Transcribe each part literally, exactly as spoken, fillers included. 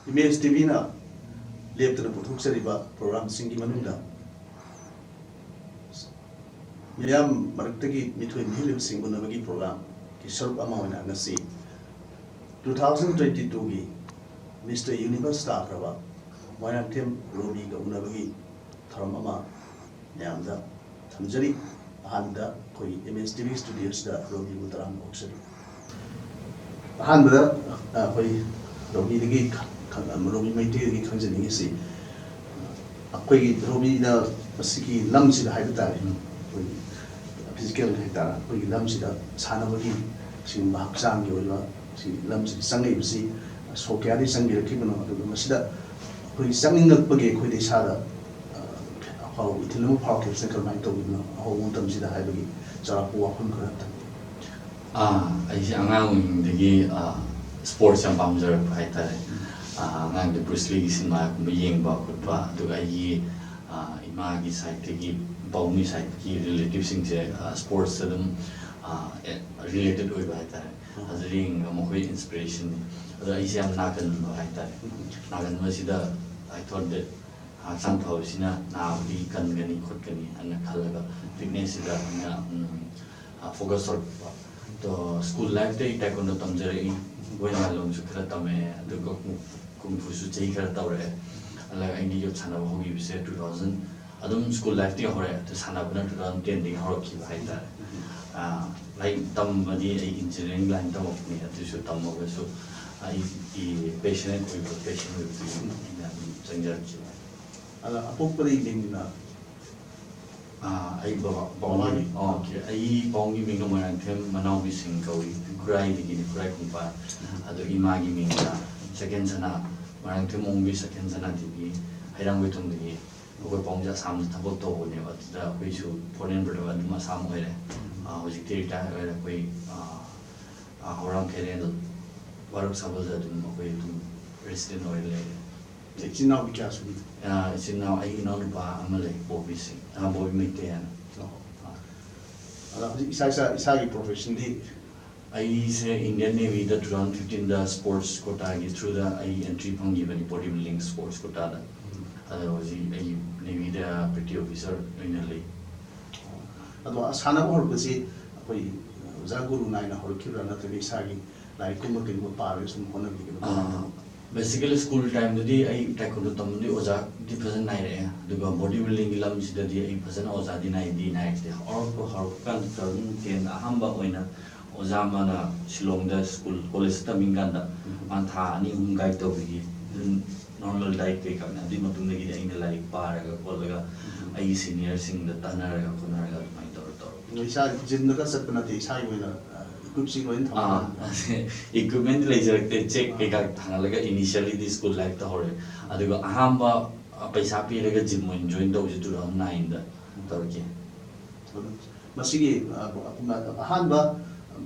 Image ꯇꯤꯚꯤꯅ ꯂꯦꯞꯇꯅ ꯄꯨꯊꯣꯛꯆꯔꯤꯕ ꯄ꯭ꯔꯣꯒ꯭ꯔꯥꯝꯁꯤꯡꯒꯤ ꯃꯅꯨꯡꯗ ꯃꯤꯌꯥꯝ ꯃꯔꯛꯇꯒꯤ ꯃꯤꯊꯣꯏ ꯃꯤꯍꯦꯜꯂꯤꯕꯁꯤꯡ ꯎꯅꯕꯒꯤ ꯄ꯭ꯔꯣꯒ꯭ꯔꯥꯝꯒꯤ ꯁꯔꯨꯛ ꯑꯃ ꯑꯣꯏꯅ ꯉꯁꯤ two thousand twenty twoꯒꯤ Mister Universe ꯇꯥꯈ꯭ꯔꯕ Moirangthem ꯔꯣꯕꯤꯒ ꯎꯅꯕꯒꯤ ꯊꯧꯔꯝ ꯑꯃ ꯃꯌꯥꯝꯗ ꯊꯝꯖꯔꯤ꯫ ꯑꯍꯥꯟꯕꯗ ꯑꯩꯈꯣꯏꯒꯤ ꯏꯃꯦꯖ ꯇꯤꯚꯤ ꯁ꯭ꯇꯨꯗꯤꯑꯣꯁꯤꯗ ꯔꯣꯕꯤꯕꯨ ꯇꯔꯥꯝꯅ ꯑꯣꯛꯆꯔꯤ꯫ ꯑꯍꯥꯟꯕꯗ ꯑꯩꯈꯣꯏ ꯔꯣꯕꯤꯗꯒꯤ ꯈ-, ꯈ-, ꯔꯣꯕꯤ ꯃꯩꯇꯩꯗꯒꯤ ꯈꯪꯖꯅꯤꯡꯉꯤꯁꯤ, ꯑꯩꯈꯣꯏꯒꯤ ꯔꯣꯕꯤꯅ ꯃꯁꯤꯒꯤ ꯂꯝꯁꯤꯗ ꯍꯥꯏꯕ ꯇꯥꯔꯦ, ꯑꯩꯈꯣꯏꯒꯤ ꯐꯤꯖꯤꯀꯦꯜ ꯍꯥꯏꯇꯥꯔꯦ, ꯑꯩꯈꯣꯏꯒꯤ ꯂꯝꯁꯤꯗ ꯁꯥꯟꯅꯕꯒꯤ ꯁꯤꯒꯨꯝꯕ ꯍꯛꯆꯥꯡꯒꯤ ꯑꯣꯏꯕ ꯁꯤ ꯂꯝꯁꯤꯗ ꯆꯪꯉꯛꯏꯕꯁꯤ ꯁꯣꯛ ꯀꯌꯥꯗꯒꯤ ꯆꯪꯕꯤꯔꯛꯈꯤꯕꯅꯣ, ꯑꯗꯨꯒ ꯃꯁꯤꯗ ꯑꯩꯈꯣꯏꯒꯤ ꯆꯪꯅꯤꯡꯂꯛꯄꯒꯤ ꯑꯩꯈꯣꯏꯗ ꯏꯁꯥꯗ, ꯑ, ꯑꯐꯥꯎꯕ ꯏꯊꯤꯜ ꯑꯃ ꯐꯥꯎꯔꯛꯈꯤꯕꯁꯤꯅ ꯀꯔꯝꯍꯥꯏꯅ ꯇꯧꯈꯤꯕꯅꯣ, ꯑꯍꯧꯕ ꯃꯇꯝꯁꯤꯗ ꯍꯥꯏꯕꯒꯤ ꯆꯥꯎꯔꯥꯛꯄ ꯋꯥꯐꯝ ꯈꯔ ꯊꯝꯕꯤꯌꯨ꯫ ꯑꯥ, ꯑꯩꯁꯦ ꯑꯉꯥꯡ ꯑꯣꯏꯔꯤꯉꯩꯗꯒꯤ, ꯑꯥ, ꯁ꯭ꯄꯣꯔꯠꯁ ꯌꯥꯝ ꯄꯥꯝꯖꯔꯛꯄ ꯍꯥꯏꯇꯥꯔꯦ꯫ ꯑꯥ, ꯑꯉꯥꯡꯗ ꯕ꯭ꯔꯨꯁ ꯂꯤꯒꯤ ꯁꯤꯅꯦꯃꯥꯒꯨꯝꯕ ꯌꯦꯡꯕ ꯈꯣꯠꯄ, ꯑꯗꯨꯒ ꯑꯩꯒꯤ, ꯑꯥ, ꯏꯃꯥꯒꯤ ꯁꯥꯏꯠꯇꯒꯤ, ꯄꯥꯕꯨꯡꯒꯤ ꯁꯥꯏꯠꯀꯤ ꯔꯤꯂꯦꯇꯤꯚꯁꯤꯡꯁꯦ, ꯑꯥ, ꯁ꯭ꯄꯣꯔꯠꯁꯇ ꯑꯗꯨꯝ, ꯑꯥ, ꯑꯦ-, ꯔꯤꯂꯦꯇꯦꯠ ꯑꯣꯏꯕ ꯍꯥꯏꯇꯥꯔꯦ꯫ ꯑꯗꯨꯗ ꯌꯦꯡꯉꯒ ꯃꯈꯣꯏ ꯏꯟꯁꯄꯤꯔꯦꯁꯟꯅꯤ꯫ ꯑꯗꯣ ꯑꯩꯁꯦ ꯌꯥꯝ ꯅꯥꯒꯟꯕ ꯍꯥꯏꯇꯥꯔꯦ꯫ ꯅꯥꯒꯟꯕꯁꯤꯗ I thought that ꯍꯛꯆꯥꯡ ꯐꯕꯁꯤꯅ ꯅꯥꯕꯗꯤ ꯀꯟꯒꯅꯤ ꯈꯣꯠꯀꯅꯤ ꯍꯥꯏꯅ ꯈꯜꯂꯒ ꯐꯤꯠꯅꯦꯁꯁꯤꯗ ꯑꯩꯅ, ꯎꯝ, ꯑ, ꯐꯣꯀꯁ ꯇꯧꯔꯛꯄ꯫ ꯑꯗꯣ ꯁ꯭ꯀꯨꯜ ꯂꯥꯏꯐꯇ ꯑꯩ ꯇꯥꯏꯀꯣꯟꯗꯣ ꯇꯝꯖꯔꯛꯏ, ꯋꯦꯠ ꯃꯥꯏꯂꯣꯝꯁꯨ ꯈꯔ ꯇꯝꯃꯛꯑꯦ, ꯑꯗꯨꯒ ꯀꯨꯡ-, ꯀꯨꯡꯐꯨꯁꯨ ꯆꯍꯤ ꯈꯔ ꯇꯧꯔꯛꯑꯦ꯫ ꯑꯗꯨꯒ ꯑꯩꯅ ꯌꯣꯠ ꯁꯥꯟꯅꯕ ꯍꯧꯈꯤꯕꯁꯦ two thousand, ꯑꯗꯨꯝ ꯁ꯭ꯀꯨꯜ ꯂꯥꯏꯐꯇꯒꯤ ꯍꯧꯔꯛꯑꯦ, ꯑꯗꯨ ꯁꯥꯟꯅꯕꯅ two thousand tenꯗꯒꯤ ꯍꯧꯔꯛꯈꯤꯕ ꯍꯥꯏꯇꯥꯔꯦ꯫ ꯑ, ꯂꯥꯏꯔꯤꯛ ꯇꯝꯕꯗꯤ ꯑꯩ ꯏꯟꯖꯤꯅꯤꯌꯥꯔꯤꯡ ꯂꯥꯏꯟ ꯇꯝꯃꯛꯄꯅꯤ, ꯑꯗꯨꯁꯨ ꯇꯝꯃꯒꯁꯨ ꯑꯩꯒꯤ ꯄꯦꯁꯟ ꯑꯣꯏꯕ, ꯄꯦꯁꯟ ꯑꯣꯏꯕꯗꯨꯒꯤ ꯑꯩꯅ ꯑꯗꯨꯝ ꯆꯪꯖꯔꯛꯈꯤꯕ꯫ ꯑꯗ ꯑꯄꯣꯛꯄꯗꯒꯤ ꯂꯦꯡꯗꯅ ꯑꯥ, ꯑꯩ ꯕꯕꯥ, ꯄꯥꯎꯃꯤ꯫ ꯕꯕꯥꯒꯤ? ꯑꯣꯀꯦ꯫ ꯑꯩ ꯄꯥꯎꯃꯤ ꯃꯤꯡꯅ ꯃꯣꯏꯔꯥꯡꯊꯦꯝ ꯃꯅꯥꯎꯕꯤ ꯁꯤꯡ ꯀꯧꯏ꯫ ꯈꯨꯔꯥꯏꯗꯒꯤꯅꯤ, ꯈꯨꯔꯥꯏ ꯈꯣꯡꯕꯥꯟ꯫ ꯑꯗꯣ ꯏꯃꯥꯒꯤ ꯃꯤꯡꯅ ꯁꯦꯀꯦꯟ ꯁꯅꯥ꯫ ꯃꯣꯏꯔꯥꯡꯊꯦꯝ ꯑꯣꯡꯕꯤ ꯁꯦꯀꯦꯟ ꯁꯅꯥ ꯇꯤꯚꯤ, ꯍꯩꯔꯥꯡꯒꯣꯏꯊꯣꯡꯗꯒꯤ꯫ ꯑꯩꯈꯣꯏ ꯄꯥꯎꯃꯤꯁꯦ ꯑꯁꯥꯝꯗ ꯊꯕꯛ ꯇꯧꯕꯅꯦꯕ꯫ ꯑꯗꯨꯗ ꯑꯩꯈꯣꯏꯁꯨ foreign brother ꯑꯗꯨꯝ ꯑꯁꯥꯝ ꯑꯣꯏꯔꯦ꯫ ꯑꯥ, ꯍꯧꯖꯤꯛꯇꯤ ꯔꯤꯇꯥꯌꯔ ꯑꯣꯏꯔꯦ꯫ ꯑꯩꯈꯣꯏ, ꯑꯥ, ꯑꯥ, ꯍꯧꯔꯥꯡ ꯀꯩꯔꯦꯜ, ꯋꯥꯔꯣꯛ ꯁꯥꯕꯜꯗ ꯑꯗꯨꯝ ꯑꯩꯈꯣꯏ ꯑꯗꯨꯝ ꯔꯦꯁꯤꯗꯦꯟ ꯑꯣꯏꯔ ꯂꯩꯔꯦ꯫ ꯏꯆꯤꯟ ꯏꯅꯥꯎꯗꯤ ꯀꯌꯥ ꯁꯨꯕꯤꯒꯦ? ꯑꯥ, ꯏꯆꯤꯟ ꯏꯅꯥꯎ, ꯑꯩ ꯏꯅꯥꯎꯅꯨꯄꯥ ꯑꯃ ꯂꯩ, ꯕꯣꯕꯤ ꯁꯤꯡ, ꯑꯥ, ꯕꯣꯕꯤ ꯃꯩꯇꯩ ꯍꯥꯏꯅ꯫ ꯑꯣ꯫ ꯑꯥ꯫ ꯑꯗ ꯍꯧꯖꯤꯛ ꯏꯁꯥ, ꯏꯁꯥ, ꯏꯁꯥꯒꯤ ꯄ꯭ꯔꯣꯐꯦꯁꯟꯗꯤ? ꯑꯩꯁꯦ Indian Navy ꯗ two thousand fifteen ꯗ sports quota ꯒꯤ through ꯗ ꯑꯩ entry ꯐꯪꯈꯤꯕꯅꯤ, body building sports quota ꯗ꯫ ꯑꯗꯣ ꯍꯧꯖꯤꯛ ꯑꯩ Navy ꯗ petty officer ꯑꯣꯏꯅ ꯂꯩ꯫ ꯑꯗꯣ ꯁꯥꯟꯅꯕ ꯍꯧꯔꯛꯄꯁꯤ ꯑꯩꯈꯣꯏ ꯑꯣꯖꯥ ꯒꯨꯔꯨ ꯅꯥꯏꯅ ꯍꯧꯔꯛꯈꯤꯕ꯭ꯔꯥ, ꯅꯠꯇ꯭ꯔꯒ ꯏꯁꯥꯒꯤ ꯂꯥꯏꯔꯤꯛꯀꯨꯝꯕ ꯀꯩꯒꯨꯝꯕ ꯄꯥꯔꯒ ꯁꯨꯝ ꯍꯣꯠꯅꯕꯤꯈꯤꯕ꯭ꯔꯥ? Basically school time ꯗꯗꯤ ꯑꯩ taekwondo ꯇꯝꯕꯗꯤ ꯑꯣꯖꯥꯗꯤ ꯐꯖꯅ ꯅꯥꯏꯔꯛꯑꯦ, ꯑꯗꯨꯒ body building ꯒꯤ ꯂꯝꯁꯤꯗꯗꯤ ꯑꯩ ꯐꯖꯅ ꯑꯣꯖꯥꯗꯤ ꯅꯥꯏꯗꯤ ꯅꯥꯏꯔꯛꯇꯦ꯫ ꯍꯧꯔꯛꯄ ꯍꯧꯔꯛꯄ ꯀꯥꯟꯗ two thousand ten ꯗ ꯑꯍꯥꯟꯕ ꯑꯣꯏꯅ ꯑꯣꯖꯥ ꯑꯃꯅ ꯁꯤꯂꯣꯡꯗ school college ꯇꯝꯃꯤꯀꯥꯟꯗ ꯃꯥꯅ ꯊꯥ ꯑꯅꯤ ꯑꯍꯨꯝ guide ꯇꯧꯕꯤꯈꯤ꯫ ꯑꯗꯨꯝ normal diet ꯀꯩꯀꯥꯅꯦ꯫ ꯑꯗꯨꯒꯤ ꯃꯇꯨꯡꯗꯒꯤꯗꯤ ꯑꯩꯅ ꯂꯥꯏꯔꯤꯛ ꯄꯥꯔꯒ ꯈꯣꯠꯂꯒ ꯑꯩꯒꯤ senior ꯁꯤꯡꯗ ꯇꯥꯟꯅꯔꯒ ꯈꯣꯠꯅꯔꯒ ꯑꯗꯨꯃꯥꯏꯅ ꯇꯧꯔ ꯇꯧꯔ ꯑꯗꯣ ꯏꯁꯥ ꯖꯤꯝꯗꯒ ꯆꯠꯄ ꯅꯠꯇꯦ, ꯏꯁꯥꯒꯤ ꯑꯣꯏꯅ equipment ꯁꯤ ꯂꯣꯏꯅ ꯑꯥ, ꯊꯝꯃꯒ? equipment ꯂꯩꯖꯔꯛꯇꯦ, ꯆꯦꯛ ꯀꯩꯀꯥ ꯊꯥꯡꯍꯜꯂꯒ initially ꯗꯤ school life ꯇ ꯍꯧꯔꯦ꯫ ꯑꯗꯨꯒ ꯑꯍꯥꯟꯕ ꯄꯩꯁꯥ ꯄꯤꯔꯒ gym ꯑꯣꯏꯅ join ꯇꯧꯕꯁꯦ two thousand nine ꯗ ꯇꯧꯔꯛꯈꯤ꯫ ꯃꯁꯤꯒꯤ ꯑ, ꯑꯍꯥꯟꯕ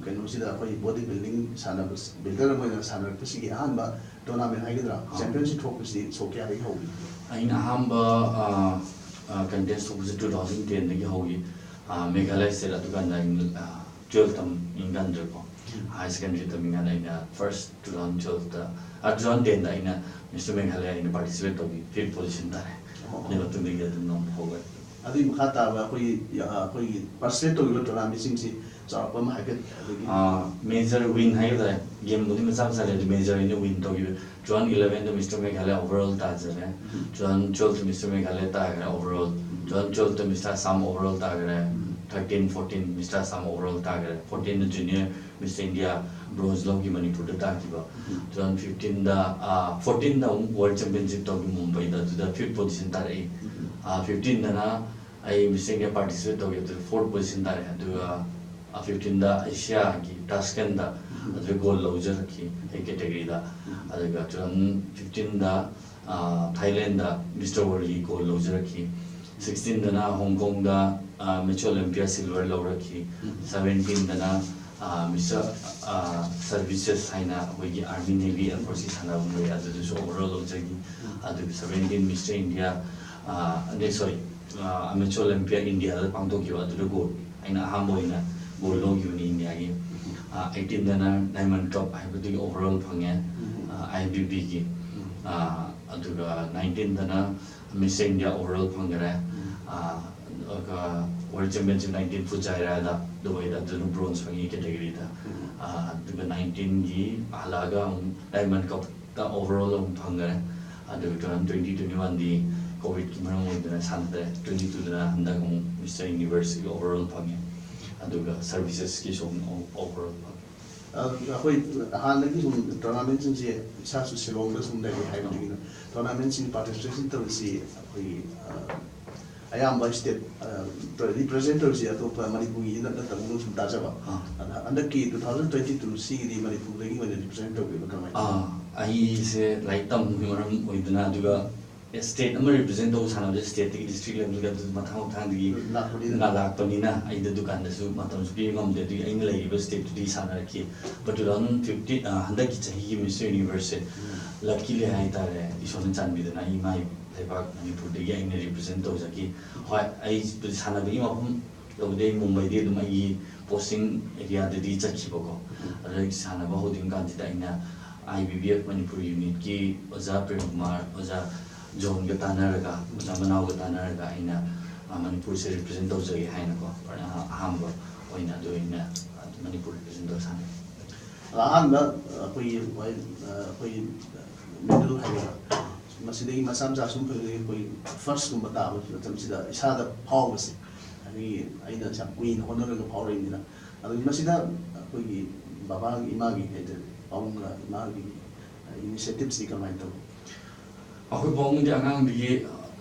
ꯀꯩꯅꯣꯁꯤꯗ ꯑꯩꯈꯣꯏ body building ꯁꯥꯟꯅꯕ, builder ꯑꯃ ꯑꯣꯏꯅ ꯁꯥꯟꯅꯔꯛꯄꯁꯤꯒꯤ ꯑꯍꯥꯟꯕ tournament ꯍꯥꯏꯒꯗ꯭ꯔꯥ, ꯑꯥ꯫ championship ꯊꯣꯛꯄꯁꯤꯗꯤ ꯁꯣꯛ ꯀꯌꯥꯗꯒꯤ ꯍꯧꯈꯤꯕꯒꯦ? ꯑꯩꯅ ꯑꯍꯥꯟꯕ contest ꯊꯣꯛꯄꯁꯦ two thousand ten ꯗꯒꯤ ꯍꯧꯈꯤ꯫ ꯃꯦꯘꯥꯂꯌ state, ꯑꯗꯨꯀꯥꯟꯗ ꯑꯩꯅ twelve ꯇꯝꯃꯤꯀꯥꯟꯗꯀꯣ, higher secondary ꯇꯝꯃꯤꯀꯥꯟꯗ ꯑꯩꯅ first two thousand twelve ꯇ, two thousand ten ꯗ ꯑꯩꯅ Mister Meghalaya ꯑꯩꯅ participate ꯇꯧꯈꯤ, fifth position ꯇꯥꯔꯦ꯫ ꯑꯣ꯫ ꯑꯗꯨꯒꯤ ꯃꯇꯨꯡꯗꯒꯤ ꯑꯗꯨꯝ ꯉꯝꯕ ꯍꯧꯈ꯭ꯔꯦ꯫ ꯑꯗꯨꯒꯤ ꯃꯈꯥ ꯇꯥꯕ ꯑꯩꯈꯣꯏꯒꯤ, ꯑ, ꯑꯩꯈꯣꯏꯒꯤ participate ꯇꯧꯔꯤꯕ tournamentꯁꯤꯡꯁꯤ ꯆꯥꯎꯔꯥꯛꯄ ꯑꯃ ꯍꯥꯏꯐꯦꯠ ꯑꯗꯒꯤ Major win ꯍꯥꯏꯒꯗ꯭ꯔꯥ, game ꯕꯨꯗꯤ ꯃꯆꯥ ꯃꯆꯥ ꯂꯩ, ꯑꯗꯨ major ꯑꯩꯅ win ꯇꯧꯈꯤꯕ two thousand eleven ꯗ Mister Meghalaya overall ꯇꯥꯖꯔꯦ, two thousand twelve ꯇ Mister Meghalaya ꯇꯥꯈ꯭ꯔꯦ overall, two thousand twelve ꯇ Mister Assam overall ꯇꯥꯈ꯭ꯔꯦ, thirteen fourteen Mister Assam overall ꯇꯥꯈ꯭ꯔꯦ, fourteen ꯗ junior Mister India bronze ꯂꯧꯈꯤ ꯃꯅꯤꯄꯨꯔꯗ ꯇꯥꯈꯤꯕ, two thousand fifteen ꯗ, fourteen ꯗ ꯑꯃꯨꯛ world championship ꯇꯧꯈꯤ ꯃꯨꯝꯕꯩꯗ, ꯑꯗꯨꯗ fifth position ꯇꯥꯔꯛꯏ꯫ Fifteen ꯗꯅ ꯑꯩ Mister India participate ꯇꯧꯈꯤ, ꯑꯗꯨꯗ fourth position ꯇꯥꯔꯛꯑꯦ꯫ ꯑꯗꯨꯒ fifteen ꯗ Asia ꯒꯤ Tashkent ꯇ ꯑꯗꯨꯗ gold ꯂꯧꯖꯔꯛꯈꯤ ꯑꯩ category ꯗ꯫ ꯑꯗꯨꯒ two thousand fifteen ꯗ Thailand ꯗ Mister World ꯒꯤ gold ꯂꯧꯖꯔꯛꯈꯤ꯫ Sixteen ꯗꯅ Hong Kong ꯗ Mature Olympia silver ꯂꯧꯔꯛꯈꯤ꯫ Seventeen ꯗꯅ Mister Services ꯍꯥꯏꯅ ꯑꯩꯈꯣꯏꯒꯤ Army Navy Air Force ꯀꯤ ꯁꯥꯟꯅꯐꯝ ꯂꯩ, ꯑꯗꯨꯗꯁꯨ overall ꯂꯧꯖꯈꯤ꯫ ꯑꯗꯨꯒ seventeen Mister India, ꯑ, sorry, Amateur Olympia India ꯗ ꯄꯥꯡꯊꯣꯛꯈꯤꯕ, ꯑꯗꯨꯗ gold ꯑꯩꯅ ꯑꯍꯥꯟꯕ ꯑꯣꯏꯅ gold ꯂꯧꯈꯤꯕꯅꯤ India ꯒꯤ꯫ ꯑꯩꯠꯇꯤꯟꯗꯅ ꯗꯥꯏꯃꯟ ꯀꯞ ꯍꯥꯏꯕꯗꯨꯒꯤ ꯑꯣꯚꯔꯑꯣꯜ ꯐꯪꯉꯦ, ꯑꯥꯏ ꯕꯤ ꯕꯤꯒꯤ꯫ ꯑꯗꯨꯒ ꯅꯥꯏꯟꯇꯤꯟꯗꯅ ꯃꯤꯁ ꯏꯟꯗꯤꯌꯥ ꯑꯣꯚꯔꯑꯣꯜ ꯐꯪꯈꯔꯦ꯫ ꯑꯗꯨꯒ ꯋꯥꯔꯜ ꯆꯦꯝꯄꯤꯌꯟꯁꯤꯞ ꯅꯥꯏꯟꯇꯤꯟ ꯐꯨꯖꯥꯏꯔꯥꯗ, ꯗꯨꯕꯥꯏꯗ, ꯑꯗꯨꯅ ꯕ꯭ꯔꯣꯟꯖ ꯐꯪꯉꯤ ꯀꯦꯇꯦꯒꯣꯔꯤꯗ꯫ ꯑꯗꯨꯒ ꯅꯥꯏꯟꯇꯤꯟꯒꯤ ꯍꯜꯂꯛꯑꯒ ꯑꯃꯨꯛ ꯗꯥꯏꯃꯟ ꯀꯞꯇ ꯑꯣꯚꯔꯑꯣꯜ ꯑꯃꯨꯛ ꯐꯪꯈꯔꯦ꯫ ꯑꯗꯨꯒ ꯇꯨ ꯊꯥꯎꯖꯟ ꯇ꯭ꯋꯦꯟꯇꯤ ꯇ꯭ꯋꯦꯟꯇꯤ ꯋꯥꯟꯗꯤ ꯀꯣꯚꯤꯗꯀꯤ ꯃꯔꯝ ꯑꯣꯏꯗꯅ ꯁꯥꯟꯅꯗ꯭ꯔꯦ꯫ ꯇ꯭ꯋꯦꯟꯇꯤ ꯇꯨꯗꯅ ꯍꯟꯗꯛ ꯑꯃꯨꯛ ꯃꯤꯁꯇꯔ ꯌꯨꯅꯤꯚꯔꯁꯀꯤ ꯑꯣꯚꯔꯑꯣꯜ ꯐꯪꯉꯦ꯫ ꯑꯗꯨꯒ ꯁꯔꯚꯤꯁꯦꯁꯀꯤꯁꯨ ꯑꯃꯨꯛ ꯑꯣꯚꯔꯑꯣꯜ ꯐꯪꯉꯦ꯫ ꯑ, ꯑꯩꯈꯣꯏ ꯍꯥꯟꯅꯗꯒꯤ ꯁꯨꯝ ꯇꯣꯔꯅꯥꯃꯦꯟꯁꯤꯡꯁꯦ ꯏꯁꯥꯁꯨ ꯁꯤꯂꯣꯡꯗ ꯁꯨꯝ ꯂꯩꯔꯦ ꯍꯥꯏꯕꯗꯒꯤꯅ ꯇꯣꯔꯅꯥꯃꯦꯟꯁꯤꯡ ꯄꯥꯔꯇꯤꯁꯤꯄꯦꯁꯟ ꯇꯧꯔꯤꯁꯤ ꯑꯩꯈꯣꯏꯒꯤ, ꯑ, ꯑꯌꯥꯝꯕ ꯁ꯭ꯇꯦꯠ, ꯑ, ꯔꯤꯄ꯭ꯔꯖꯦꯟ ꯇꯧꯔꯤꯁꯤ ꯑꯇꯣꯞꯄ ꯃꯅꯤꯄꯨꯔꯒꯤ ꯅꯠ-, ꯅꯠꯇꯕꯒꯨꯝ ꯁꯨꯝ ꯇꯥꯖꯕ꯫ ꯑꯥ꯫ ꯑꯗ ꯍꯟꯗꯛꯀꯤ ꯇꯨ ꯊꯥꯎꯖꯟ ꯇ꯭ꯋꯦꯟꯇꯤ ꯇꯨ ꯁꯤꯒꯤꯗꯤ ꯃꯅꯤꯄꯨꯔꯗꯒꯤ ꯑꯣꯏꯅ ꯔꯤꯄ꯭ꯔꯖꯦꯟ ꯇꯧꯕꯤꯕ ꯀꯃꯥꯏꯅ ꯇꯧꯏ? ꯑꯥ, ꯑꯩꯁꯦ ꯂꯥꯏꯔꯤꯛ ꯇꯝꯕꯒꯤ ꯃꯔꯝ ꯑꯣꯏꯗꯨꯅ, ꯑꯗꯨꯒ ꯁ꯭ꯇꯦꯠ ꯑꯃ ꯔꯤꯄ꯭ꯔꯖꯦꯟ ꯇꯧꯕ ꯁꯥꯟꯅꯕꯁꯦ ꯁ꯭ꯇꯦꯠꯇꯒꯤ ꯗꯤꯁꯇ꯭ꯔꯤꯛ ꯂꯦꯚꯦꯜꯒ ꯑꯗꯨ ꯃꯊꯪ ꯃꯊꯪꯗꯒꯤ ꯂꯥꯛꯄꯅꯤꯅ꯫ ꯉ-, ꯂꯥꯛꯄꯅꯤꯅ ꯑꯩꯗ ꯗꯨꯀꯥꯟꯗꯁꯨ ꯃꯇꯝꯁꯨ ꯄꯤꯕ ꯉꯝꯗꯦ꯫ ꯑꯗꯨꯒꯤ ꯑꯩꯅ ꯂꯩꯔꯤꯕ ꯁ꯭ꯇꯦꯠꯇꯨꯗꯤ ꯁꯥꯟꯅꯔꯛꯈꯤ꯫ But ꯇꯨ ꯊꯥꯎꯖꯟ ꯐꯤꯐꯇꯤꯟ, ꯑ, ꯍꯟꯗꯛꯀꯤ ꯆꯍꯤꯒꯤ ꯃꯤꯁ ꯌꯨꯅꯤꯚꯔꯁꯁꯦ ꯎꯝ꯫ ꯂꯛꯀꯤꯂꯤ ꯍꯥꯏꯇꯥꯔꯦ, ꯏꯁꯣꯔꯅ ꯆꯥꯟꯕꯤꯗꯅ ꯑꯩ ꯏꯃꯥ ꯂꯩꯕꯥꯛ ꯃꯅꯤꯄꯨꯔꯗꯒꯤ ꯑꯩꯅ ꯔꯤꯄ꯭ꯔꯖꯦꯟ ꯇꯧꯖꯈꯤ꯫ ꯍꯣꯏ, ꯑꯩ ꯁꯥꯟꯅꯕꯒꯤ ꯃꯐꯝ ꯇꯧꯕꯗꯤ ꯑꯩ ꯃꯨꯝꯕꯥꯏꯗꯤ ꯑꯗꯨꯝ ꯑꯩꯒꯤ ꯄꯣꯁꯇꯤꯡ ꯑꯦꯔꯤꯌꯥꯗꯗꯤ ꯆꯠꯈꯤꯕꯀꯣ꯫ ꯑꯗꯨꯗ ꯑꯩ ꯁꯥꯟꯅꯕ ꯍꯧꯗ꯭ꯔꯤꯉꯩ ꯀꯥꯟꯁꯤꯗ ꯑꯩꯅ ꯑꯥꯏ ꯕꯤ ꯕꯤ ꯑꯦꯐ ꯃꯅꯤꯄꯨꯔ ꯌꯨꯅꯤꯠꯀꯤ ꯑꯣꯖꯥ ꯄ꯭ꯔꯦꯝ ꯀꯨꯃꯥꯔ, ꯑꯣꯖꯥ ꯖꯣꯟꯒ ꯇꯥꯟꯅꯔꯒ, ꯑꯣꯖꯥ ꯃꯅꯥꯎꯒ ꯇꯥꯟꯅꯔꯒ ꯑꯩꯅ, ꯑ, ꯃꯅꯤꯄꯨꯔꯁꯦ ꯔꯤꯄ꯭ꯔꯖꯦꯟ ꯇꯧꯖꯒꯦ ꯍꯥꯏꯅꯀꯣ, ꯑ, ꯑꯍꯥꯟꯕ ꯑꯣꯏꯅ ꯑꯗꯨ ꯑꯩꯅ ꯃꯅꯤꯄꯨꯔ ꯔꯤꯄ꯭ꯔꯖꯦꯟ ꯇꯧꯔ ꯁꯥꯟꯅꯩ꯫ ꯑꯍꯥꯟꯕ ꯑꯩꯈꯣꯏꯒꯤ, ꯑꯩꯈꯣꯏꯒꯤ ꯃꯦꯗꯜ ꯍꯥꯏꯒꯗ꯭ꯔꯥ, ꯃꯁꯤꯗꯒꯤ ꯃꯆꯥ ꯃꯆꯥ ꯁꯨꯝ ꯐꯪꯖꯩ꯫ ꯑꯩꯈꯣꯏ ꯐꯥꯔꯁꯀꯨꯝꯕ ꯇꯥꯕ ꯃꯇꯝꯁꯤꯗ ꯏꯁꯥꯗ ꯐꯥꯎꯕꯁꯦ, ꯑꯗꯒꯤ ꯑꯩꯅ ꯌꯥꯝ ꯀꯨꯏꯅ ꯍꯣꯠꯅꯔꯒ ꯐꯥꯎꯔꯛꯏꯅꯤꯅ, ꯑꯗꯨꯒꯤ ꯃꯁꯤꯗ ꯑꯩꯈꯣꯏꯒꯤ ꯕꯕꯥꯒꯤ, ꯏꯃꯥꯒꯤ ꯍꯥꯏꯇꯥꯔꯦ, ꯄꯥꯕꯨꯡꯒ ꯏꯃꯥꯒꯤ ꯏꯅꯤꯁꯤꯌꯦꯇꯤꯞꯁꯤ ꯀꯃꯥꯏꯅ ꯇꯧꯏ? ꯑꯩꯈꯣꯏ ꯄꯥꯕꯨꯡꯗꯤ ꯑꯉꯥꯡꯗꯒꯤ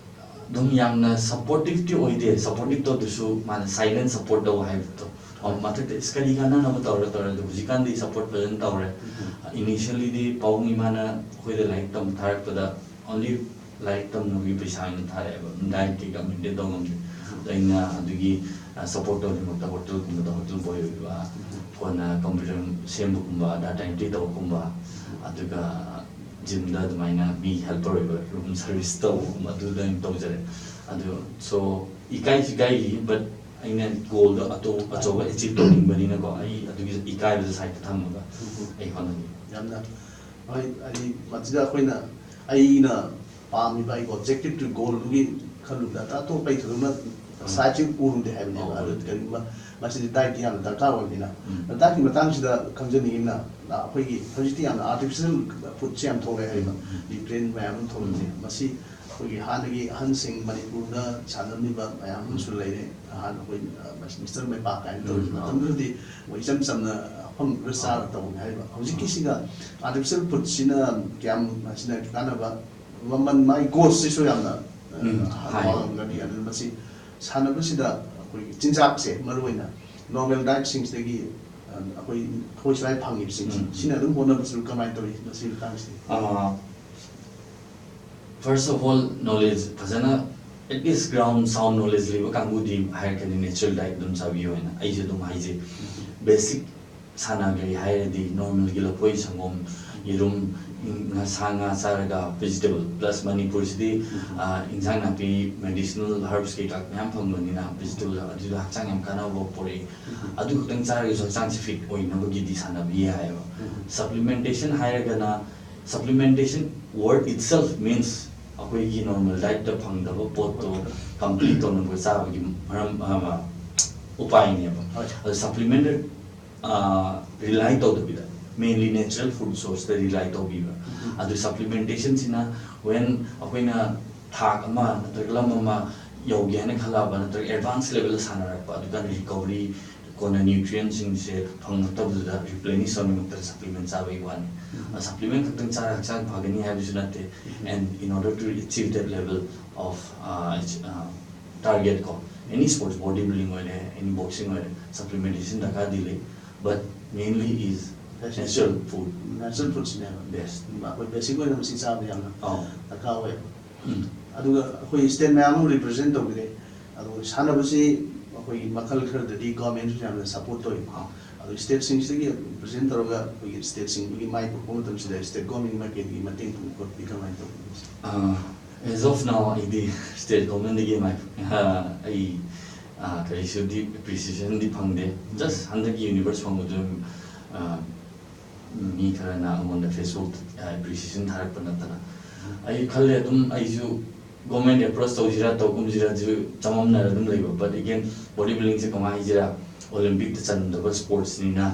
ꯑꯗꯨꯝ ꯌꯥꯝꯅ ꯁꯞꯄꯣꯔꯇꯤꯞꯇꯤ ꯑꯣꯏꯗꯦ꯫ ꯁꯞꯄꯣꯔꯇꯤꯞ ꯇꯧꯗ꯭ꯔꯁꯨ ꯃꯥꯅ ꯁꯥꯏꯂꯦꯟ ꯁꯞꯄꯣꯔꯠ ꯇꯧ ꯍꯥꯏꯕꯗꯣ꯫ ꯑꯣ, ꯃꯊꯛꯇ "ꯏꯁ, ꯀꯔꯤ ꯀꯥꯟꯅꯅꯕ ꯇꯧꯔ ꯇꯧꯔꯦ?" ꯑꯗꯣ ꯍꯧꯖꯤꯛꯀꯥꯟꯗꯤ ꯁꯞꯄꯣꯔꯠ ꯐꯖꯅ ꯇꯧꯔꯦ꯫ ꯎꯝ꯫ Initially ꯗꯤ ꯄꯥꯕꯨꯡ ꯏꯃꯥꯅ ꯑꯩꯈꯣꯏꯗ ꯂꯥꯏꯔꯤꯛ ꯇꯝꯕ ꯊꯥꯔꯛꯄꯗ only ꯂꯥꯏꯔꯤꯛ ꯇꯝꯅꯕꯒꯤ ꯄꯩꯁꯥ ꯑꯣꯏꯅ ꯊꯥꯔꯛꯑꯦꯕ꯫ ꯗꯥꯏꯠ ꯀꯩꯀꯥ ꯃꯦꯟꯇꯦꯟ ꯇꯧ ꯉꯝꯗꯦ꯫ ꯑꯗ ꯑꯩꯅ ꯑꯗꯨꯒꯤ, ꯑ, ꯁꯞꯄꯣꯔꯠ ꯇꯧꯅꯤꯡꯕꯗ ꯍꯣꯇꯦꯜꯒꯨꯝꯕꯗ ꯍꯣꯇꯦꯜ ꯕꯣꯏ ꯑꯣꯏꯕ, ꯎꯝ꯫ ꯀꯣꯟꯅ ꯀꯝꯄ꯭ꯌꯨꯇꯔ ꯁꯦꯝꯕꯒꯨꯝꯕ, ꯗꯥꯇꯥ ꯑꯦꯟꯇ꯭ꯔꯤ ꯇꯧꯕꯒꯨꯝꯕ, ꯎꯝ꯫ ꯑꯗꯨꯒ ꯖꯤꯝꯗ ꯑꯗꯨꯃꯥꯏꯅ ꯃꯤ ꯍꯦꯜꯄꯔ ꯑꯣꯏꯕ, ꯔꯨꯝ ꯁꯔꯚꯤꯁ ꯇꯧꯕꯒꯨꯝꯕ, ꯑꯗꯨꯗ ꯑꯣꯏꯅ ꯇꯧꯖꯔꯦ꯫ ꯑꯗꯨ, so, ꯏꯀꯥꯏꯁꯨ ꯏꯀꯥꯏꯔꯤ, but ꯑꯩꯅ ꯒꯣꯜꯗꯣ ꯑꯇꯣꯞ ꯑꯆꯧꯕ ꯑꯦꯆꯤꯞ ꯇꯧꯅꯤꯡꯕꯅꯤꯅꯀꯣ, ꯑꯩ ꯑꯗꯨꯒꯤ ꯏꯀꯥꯏꯕꯗꯨ ꯁꯥꯏꯠꯇ ꯊꯝꯃꯒ ꯑꯩ ꯍꯣꯠꯅꯒꯦ꯫ ꯌꯥꯝꯅ ꯍꯣꯏ꯫ ꯍꯥꯏꯗꯤ ꯃꯁꯤꯗ ꯑꯩꯈꯣꯏꯅ, ꯑꯩꯅ ꯄꯥꯝꯃꯤꯕ ꯑꯩꯒꯤ ꯑꯣꯕꯖꯦꯛꯇꯤꯞꯇꯨ, ꯒꯣꯜꯗꯨꯒꯤ ꯈꯜꯂꯨꯕꯗ ꯑꯇꯣꯞꯄ ꯑꯩ ꯊꯣꯏꯗꯣꯛꯅ ꯁꯥꯏꯠꯁꯤ ꯎꯔꯨꯗꯦ ꯍꯥꯏꯕꯅꯦꯕ꯫ ꯑꯣ, ꯑꯗꯨ ꯎꯔꯨꯗꯦ꯫ ꯀꯔꯤꯒꯨꯝꯕ ꯃꯁꯤꯗꯤ ꯗꯥꯏꯠꯇꯤ ꯌꯥꯝꯅ ꯗꯔꯀꯥꯔ ꯑꯣꯏꯕꯅꯤꯅ, ꯎꯝ꯫ ꯗꯥꯏꯠꯀꯤ ꯃꯇꯥꯡꯁꯤꯗ ꯈꯪꯖꯅꯤꯡꯉꯤꯅ, ꯑꯩꯈꯣꯏꯒꯤ ꯍꯧꯖꯤꯛꯇꯤ ꯌꯥꯝꯅ ꯑꯥꯔꯇꯤꯐꯤꯁꯤꯌꯦꯜ ꯐꯨꯗꯁꯦ ꯌꯥꯝ ꯊꯣꯛꯂꯛꯑꯦ ꯍꯥꯏꯕ, ꯎꯝ꯫ ꯕ꯭ꯔꯦꯟ ꯃꯌꯥꯝ ꯑꯃ ꯊꯣꯛꯂꯛꯄꯁꯦ꯫ ꯃꯁꯤ ꯑꯩꯈꯣꯏꯒꯤ ꯍꯥꯟꯅꯒꯤ ꯑꯍꯟꯁꯤꯡ ꯃꯅꯤꯄꯨꯔꯗ ꯁꯥꯟꯅꯔꯝꯃꯤꯕ ꯃꯌꯥꯝ ꯑꯃꯁꯨ ꯂꯩꯔꯦ꯫ ꯑꯍꯥꯟ ꯑꯩꯈꯣꯏ, ꯑ, ꯃꯤꯁꯇꯔ ꯃꯩꯄꯥꯛ ꯀꯥꯏꯅ ꯇꯧꯔꯤꯁꯦ꯫ ꯎꯝ꯫ ꯃꯇꯝꯗꯨꯗꯗꯤ ꯑꯩꯈꯣꯏ ꯏꯆꯝ ꯆꯝꯅ ꯑꯐꯪꯕ ꯈꯔ ꯆꯥꯔ ꯇꯧꯕꯅꯤ ꯍꯥꯏꯔꯤꯕ꯫ ꯍꯧꯖꯤꯛꯀꯤꯁꯤꯒ ꯑꯥꯔꯇꯤꯐꯤꯁꯤꯌꯦꯜ ꯐꯨꯗꯁꯤꯅ ꯀꯌꯥꯝ ꯃꯁꯤꯅ ꯀꯥꯟꯅꯕ, ꯃꯃꯜ, ꯃꯥꯒꯤ ꯀꯣꯁꯁꯤꯁꯨ ꯌꯥꯝꯅ, ꯑ, ꯎꯝ, ꯍꯥꯏ꯫ ꯋꯥꯡꯉꯝꯒꯅꯤ꯫ ꯑꯗꯨꯅ ꯃꯁꯤ ꯁꯥꯟꯅꯕꯁꯤꯗ ꯑꯩꯈꯣꯏꯒꯤ ꯆꯤꯟꯖꯥꯛꯁꯦ, ꯃꯔꯨꯑꯣꯏꯅ ꯅꯣꯔꯃꯦꯜ ꯗꯥꯏꯠꯁꯤꯡꯁꯤꯗꯒꯤ, ꯑ, ꯑꯩꯈꯣꯏ, ꯑꯩꯈꯣꯏ ꯁ꯭ꯋꯥꯏ ꯐꯪꯉꯤꯕꯁꯤꯡꯁꯤ, ꯎꯝ꯫ ꯁꯤꯅ ꯑꯗꯨꯝ ꯍꯣꯠꯅꯕꯁꯨ ꯀꯃꯥꯏꯅ ꯇꯧꯔꯤ ꯃꯁꯤꯒꯤ ꯃꯇꯥꯡꯁꯤꯗꯤ? ꯑꯥ, first of all, knowledge ꯐꯖꯅ, at least ground sound knowledge ꯂꯩꯕ ꯀꯥꯡꯕꯨꯗꯤ ꯍꯥꯏꯔꯛꯀꯅꯤ, natural diet ꯑꯗꯨꯝ ꯆꯥꯕꯤꯌꯨ ꯍꯥꯏꯅ꯫ ꯑꯩꯁꯨ ꯑꯗꯨꯝ ꯍꯥꯏꯖꯩ, basic ꯁꯥꯟꯅꯒꯦ ꯍꯥꯏꯔꯗꯤ ꯅꯣꯔꯃꯦꯜꯒꯤ ꯂꯐꯣꯏ, ꯁꯪꯒꯣꯝ, ꯌꯦꯔꯨꯝ, ꯉꯥ, ꯁꯥ ꯉꯥ ꯆꯥꯔꯒ vegetable, plus ꯃꯅꯤꯄꯨꯔꯁꯤꯗꯤ, ꯑꯥ, ꯏꯟꯖꯥꯡ ꯅꯥꯄꯤ, medicinal herbs ꯀꯩꯀꯥ ꯃꯌꯥꯝ ꯐꯪꯕꯅꯤꯅ vegetable ꯑꯗꯨꯗ ꯍꯛꯆꯥꯡ ꯌꯥꯝ ꯀꯥꯟꯅꯕ ꯄꯣꯔꯛꯏ꯫ ꯑꯗꯨ ꯈꯛꯇꯪ ꯆꯥꯔꯒꯁꯨ ꯍꯛꯆꯥꯡꯁꯦ fit ꯑꯣꯏꯅꯕꯒꯤꯗꯤ ꯁꯥꯟꯅꯕ ꯌꯥꯏꯑꯕ꯫ Supplementation ꯍꯥꯏꯔꯒꯅ, supplementation word itself means ꯑꯩꯈꯣꯏꯒꯤ ꯅꯣꯔꯃꯦꯜ ꯗꯥꯏꯠꯇ ꯐꯪꯗꯕ ꯄꯣꯠꯇꯣ complete ꯇꯧꯅꯕ ꯆꯥꯕꯒꯤ ꯃꯔꯝ, ꯑ, ꯎꯄꯥꯏꯅꯦꯕ꯫ ꯍꯣꯏ꯫ ꯑꯗꯨ supplement rely ꯇꯧꯗꯕꯤꯗ, mainly natural food source ꯇ rely ꯇꯧꯕꯤꯕ꯫ ꯑꯗꯨ supplementation ꯁꯤꯅ when ꯑꯩꯈꯣꯏꯅ ꯊꯥꯛ ꯑꯃ ꯅꯠꯇ꯭ꯔꯒ ꯂꯝ ꯑꯃ ꯌꯧꯒꯦ ꯍꯥꯏꯅ ꯈꯜꯂꯛꯑꯕ, ꯅꯠꯇ꯭ꯔꯒ advance level ꯗ ꯁꯥꯟꯅꯔꯛꯄ, ꯑꯗꯨꯀꯥꯟꯗ recovery ꯀꯣꯟꯅ nutrient ꯁꯤꯡꯁꯦ ꯐꯪꯉꯛꯇꯕꯗꯨꯗ replenish ꯇꯧꯅꯕꯗ supplement ꯆꯥꯕꯒꯤ ꯋꯥꯅꯤ꯫ ꯑ, supplement ꯈꯛꯇꯪ ꯆꯥꯔꯒ ꯍꯛꯆꯥꯡ ꯐꯒꯅꯤ ꯍꯥꯏꯕꯁꯨ ꯅꯠꯇꯦ꯫ And in order to achieve that level of, uh, ach-, uh, target ꯀꯣ, any sports, body building ꯑꯣꯏꯔꯦ, any boxing ꯑꯣꯏꯔꯦ, supplementation ꯗꯔꯀꯥꯔꯗꯤ ꯂꯩ, but mainly is natural food꯫ Natural food ꯁꯤꯅꯦꯕ꯫ Best꯫ ꯑꯩꯈꯣꯏ basic ꯑꯣꯏꯅ ꯃꯁꯤ ꯆꯥꯕ ꯌꯥꯝꯅ ꯑꯧ꯫ ꯗꯔꯀꯥꯔ ꯑꯣꯏꯌꯦꯕ꯫ ꯎꯝ꯫ ꯑꯗꯨꯒ ꯑꯩꯈꯣꯏ state ꯃꯌꯥꯝ ꯑꯃ represent ꯇꯧꯕꯤꯔꯦ꯫ ꯑꯗꯣ ꯁꯥꯟꯅꯕꯁꯤ ꯑꯩꯈꯣꯏꯒꯤ ꯃꯈꯜ ꯈꯔꯗꯗꯤ government ꯁꯨ ꯌꯥꯝꯅ support ꯇꯧꯋꯤ꯫ ꯑꯧ꯫ ꯑꯗꯣ state ꯁꯤꯡꯁꯤꯗꯒꯤ represent ꯇꯧꯔꯒ ꯑꯩꯈꯣꯏꯒꯤ state ꯁꯤꯡꯗꯨꯒꯤ ꯃꯥꯏ ꯄꯨꯔꯛꯄ ꯃꯇꯝꯁꯤꯗ state government ꯃꯥꯏꯀꯩꯗꯒꯤ ꯃꯇꯦꯡ ꯐꯪꯕ ꯈꯣꯠꯄꯗꯤ ꯀꯃꯥꯏꯅ ꯇꯧꯕꯤ? ꯑ, as of now ꯑꯩꯗꯤ state government ꯗꯒꯤ ꯃꯥꯏ-, ꯑ, ꯑꯩ ꯑꯥ, ꯀꯔꯤꯁꯨꯗꯤ ꯑꯦꯄ꯭ꯔꯤꯁꯤꯌꯦꯁꯟꯗꯤ ꯐꯪꯗꯦ꯫ ꯖꯁ ꯍꯟꯗꯛꯀꯤ ꯌꯨꯅꯤꯚꯔꯁ ꯐꯪꯕꯗꯨ, ꯑꯥ, ꯃꯤ ꯈꯔꯅ ꯑꯩꯉꯣꯟꯗ ꯐꯦꯁꯕꯨꯛꯇ ꯑꯦꯄ꯭ꯔꯤꯁꯤꯌꯦꯁꯟ ꯊꯥꯔꯛꯄ ꯅꯠꯇꯅ꯫ ꯑꯩ ꯈꯜꯂꯦ ꯑꯗꯨꯝ ꯑꯩꯁꯨ ꯒꯣꯔꯃꯦꯟ ꯑꯦꯄ꯭ꯔꯣꯁ ꯇꯧꯁꯤꯔꯥ ꯇꯧꯒꯨꯝꯁꯤꯔꯥꯁꯨ ꯆꯃꯝꯅꯔ ꯑꯗꯨꯝ ꯂꯩꯕ꯫ But again, ꯕꯣꯗꯤ ꯕꯤꯜꯗꯤꯡꯁꯦ ꯀꯃꯥꯏꯅ ꯍꯥꯏꯁꯤꯔꯥ, ꯑꯣꯂꯤꯝꯄꯤꯛꯇ ꯆꯟꯗꯕ ꯁ꯭ꯄꯣꯔꯠꯁꯅꯤꯅ꯫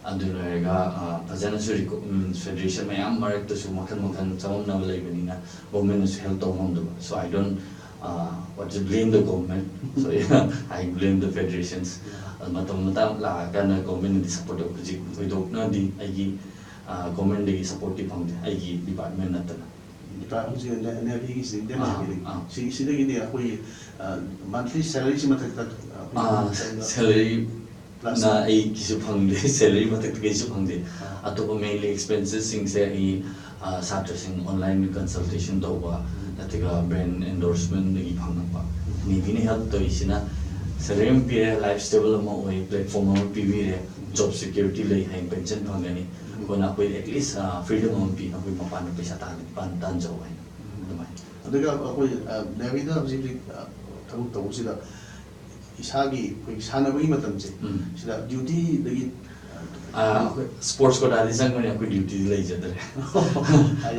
ꯑꯗꯨ ꯂꯣꯏꯔꯒ, ꯑꯥ, ꯐꯖꯅꯁꯨ ꯔꯤꯀꯣ-, ꯎꯝ, ꯐꯦꯗꯔꯦꯁꯟ ꯃꯌꯥꯝ ꯃꯔꯛꯇꯁꯨ ꯃꯈꯜ ꯃꯈꯜ ꯆꯃꯝꯅꯕ ꯂꯩꯕꯅꯤꯅ ꯒꯣꯔꯃꯦꯟꯅꯁꯨ ꯍꯦꯜꯞ ꯇꯧꯕ ꯉꯝꯗꯕ꯫ So I don't, uh, what to blame the government. So yeah, I blame the federations. ꯑꯗꯨ ꯃꯇꯝ ꯃꯇꯥꯡ ꯂꯥꯛꯑꯀꯥꯟꯗ ꯒꯣꯔꯃꯦꯟꯅꯗꯤ ꯁꯞꯄꯣꯔꯠ ꯇꯧ꯫ ꯍꯧꯖꯤꯛ ꯊꯣꯏꯗꯣꯛꯅꯗꯤ ꯑꯩꯒꯤ, ꯑꯥ, ꯒꯣꯔꯃꯦꯟꯗꯒꯤ ꯁꯞꯄꯣꯔꯠꯇꯤ ꯐꯪꯗꯦ, ꯑꯩꯒꯤ ꯗꯤꯄꯥꯔꯠꯃꯦꯟ ꯅꯠꯇꯅ꯫ ꯗꯤꯄꯥꯔꯠ-, ꯍꯧꯖꯤꯛ ꯅꯦ-, ꯅꯦꯚꯤꯒꯤꯁꯤ, ꯏꯟꯗꯤꯌꯟ ꯑꯥ, ꯅꯦꯚꯤꯒꯤ꯫ ꯑꯥ꯫ ꯁꯤ-, ꯁꯤꯗꯒꯤꯗꯤ ꯑꯩꯈꯣꯏꯒꯤ, ꯑ, ꯃꯟꯊꯂꯤ ꯁꯦꯂꯔꯤꯁꯤ ꯃꯊꯛꯇ, ꯑ, ꯑꯩꯈꯣꯏꯒꯤ ꯑꯥ, ꯀꯩꯅꯣꯗ ꯁꯦꯂꯔꯤ ꯄ꯭ꯂꯁ ꯅ ꯑꯩ ꯀꯩꯁꯨ ꯐꯪꯗꯦ꯫ ꯁꯦꯂꯔꯤ ꯃꯊꯛꯇ ꯀꯩꯁꯨ ꯐꯪꯗꯦ꯫ ꯑꯥ꯫ ꯑꯇꯣꯞꯄ ꯃꯦꯟꯂꯤ ꯑꯦꯛꯁꯄꯦꯟꯁꯦꯁꯁꯤꯡꯁꯦ ꯑꯩ, ꯑ, ꯁꯥꯇ꯭ꯔꯁꯤꯡ ꯑꯣꯟꯂꯥꯏꯟ ꯀꯟꯁꯜꯇꯦꯁꯟ ꯇꯧꯕ, ꯎꯝ꯫ ꯅꯠꯇ꯭ꯔꯒ ꯕ꯭ꯔꯦꯟ ꯑꯦꯟꯗꯣꯔꯁꯃꯦꯟꯗꯒꯤ ꯐꯪꯉꯛꯄ꯫ ꯎꯝ꯫ ꯅꯦꯚꯤꯅ ꯍꯦꯜꯞ ꯇꯧꯔꯤꯁꯤꯅ ꯁꯦꯂꯔꯤ ꯑꯃ ꯄꯤꯔꯦ, ꯂꯥꯏꯐ ꯁ꯭ꯇꯦꯕꯜ ꯑꯃ ꯑꯣꯏ, ꯄ꯭ꯂꯦꯠꯐꯣꯝ ꯑꯃ ꯄꯤꯕꯤꯔꯦ, ꯎꯝ꯫ ꯖꯣꯕ ꯁꯦꯀ꯭ꯌꯨꯔꯤꯇꯤ ꯂꯩ, ꯍꯌꯦꯡ ꯄꯦꯟꯁꯟ ꯐꯪꯒꯅꯤ꯫ ꯎꯝ꯫ ꯑꯩꯈꯣꯏꯅ ꯑꯩꯈꯣꯏ ꯑꯦꯠꯂꯤꯁ, ꯑ, ꯐ꯭ꯔꯤꯗꯝ ꯑꯃ ꯄꯤ, ꯑꯩꯈꯣꯏ ꯃꯄꯥꯟꯗ ꯄꯩꯁꯥ ꯇꯥꯟ-, ꯄꯥꯟ-, ꯇꯥꯟꯖꯧ ꯍꯥꯏꯅ꯫ ꯎꯝ꯫ ꯑꯗꯨꯃꯥꯏꯅ꯫ ꯑꯗꯨꯒ ꯑꯩꯈꯣꯏ, ꯑ, ꯅꯦꯚꯤꯗ ꯍꯧꯖꯤꯛ ꯍꯧꯖꯤꯛ, ꯑ, ꯊꯕꯛ ꯇꯧꯕꯁꯤꯗ ꯏꯁꯥꯒꯤ ꯑꯩꯈꯣꯏ ꯁꯥꯟꯅꯕꯒꯤ ꯃꯇꯝꯁꯦ, ꯎꯝ꯫ ꯁꯤꯗ ꯗ꯭ꯌꯨꯇꯤꯗꯒꯤ, ꯑ, ꯑꯥ, ꯑꯩꯈꯣꯏ ꯁ꯭ꯄꯣꯔꯠꯁ ꯀꯣꯇꯥꯗꯤ ꯆꯪꯕꯅꯦ, ꯑꯩꯈꯣꯏ ꯗ꯭ꯌꯨꯇꯤꯗꯤ ꯂꯩꯖꯗ꯭ꯔꯦ꯫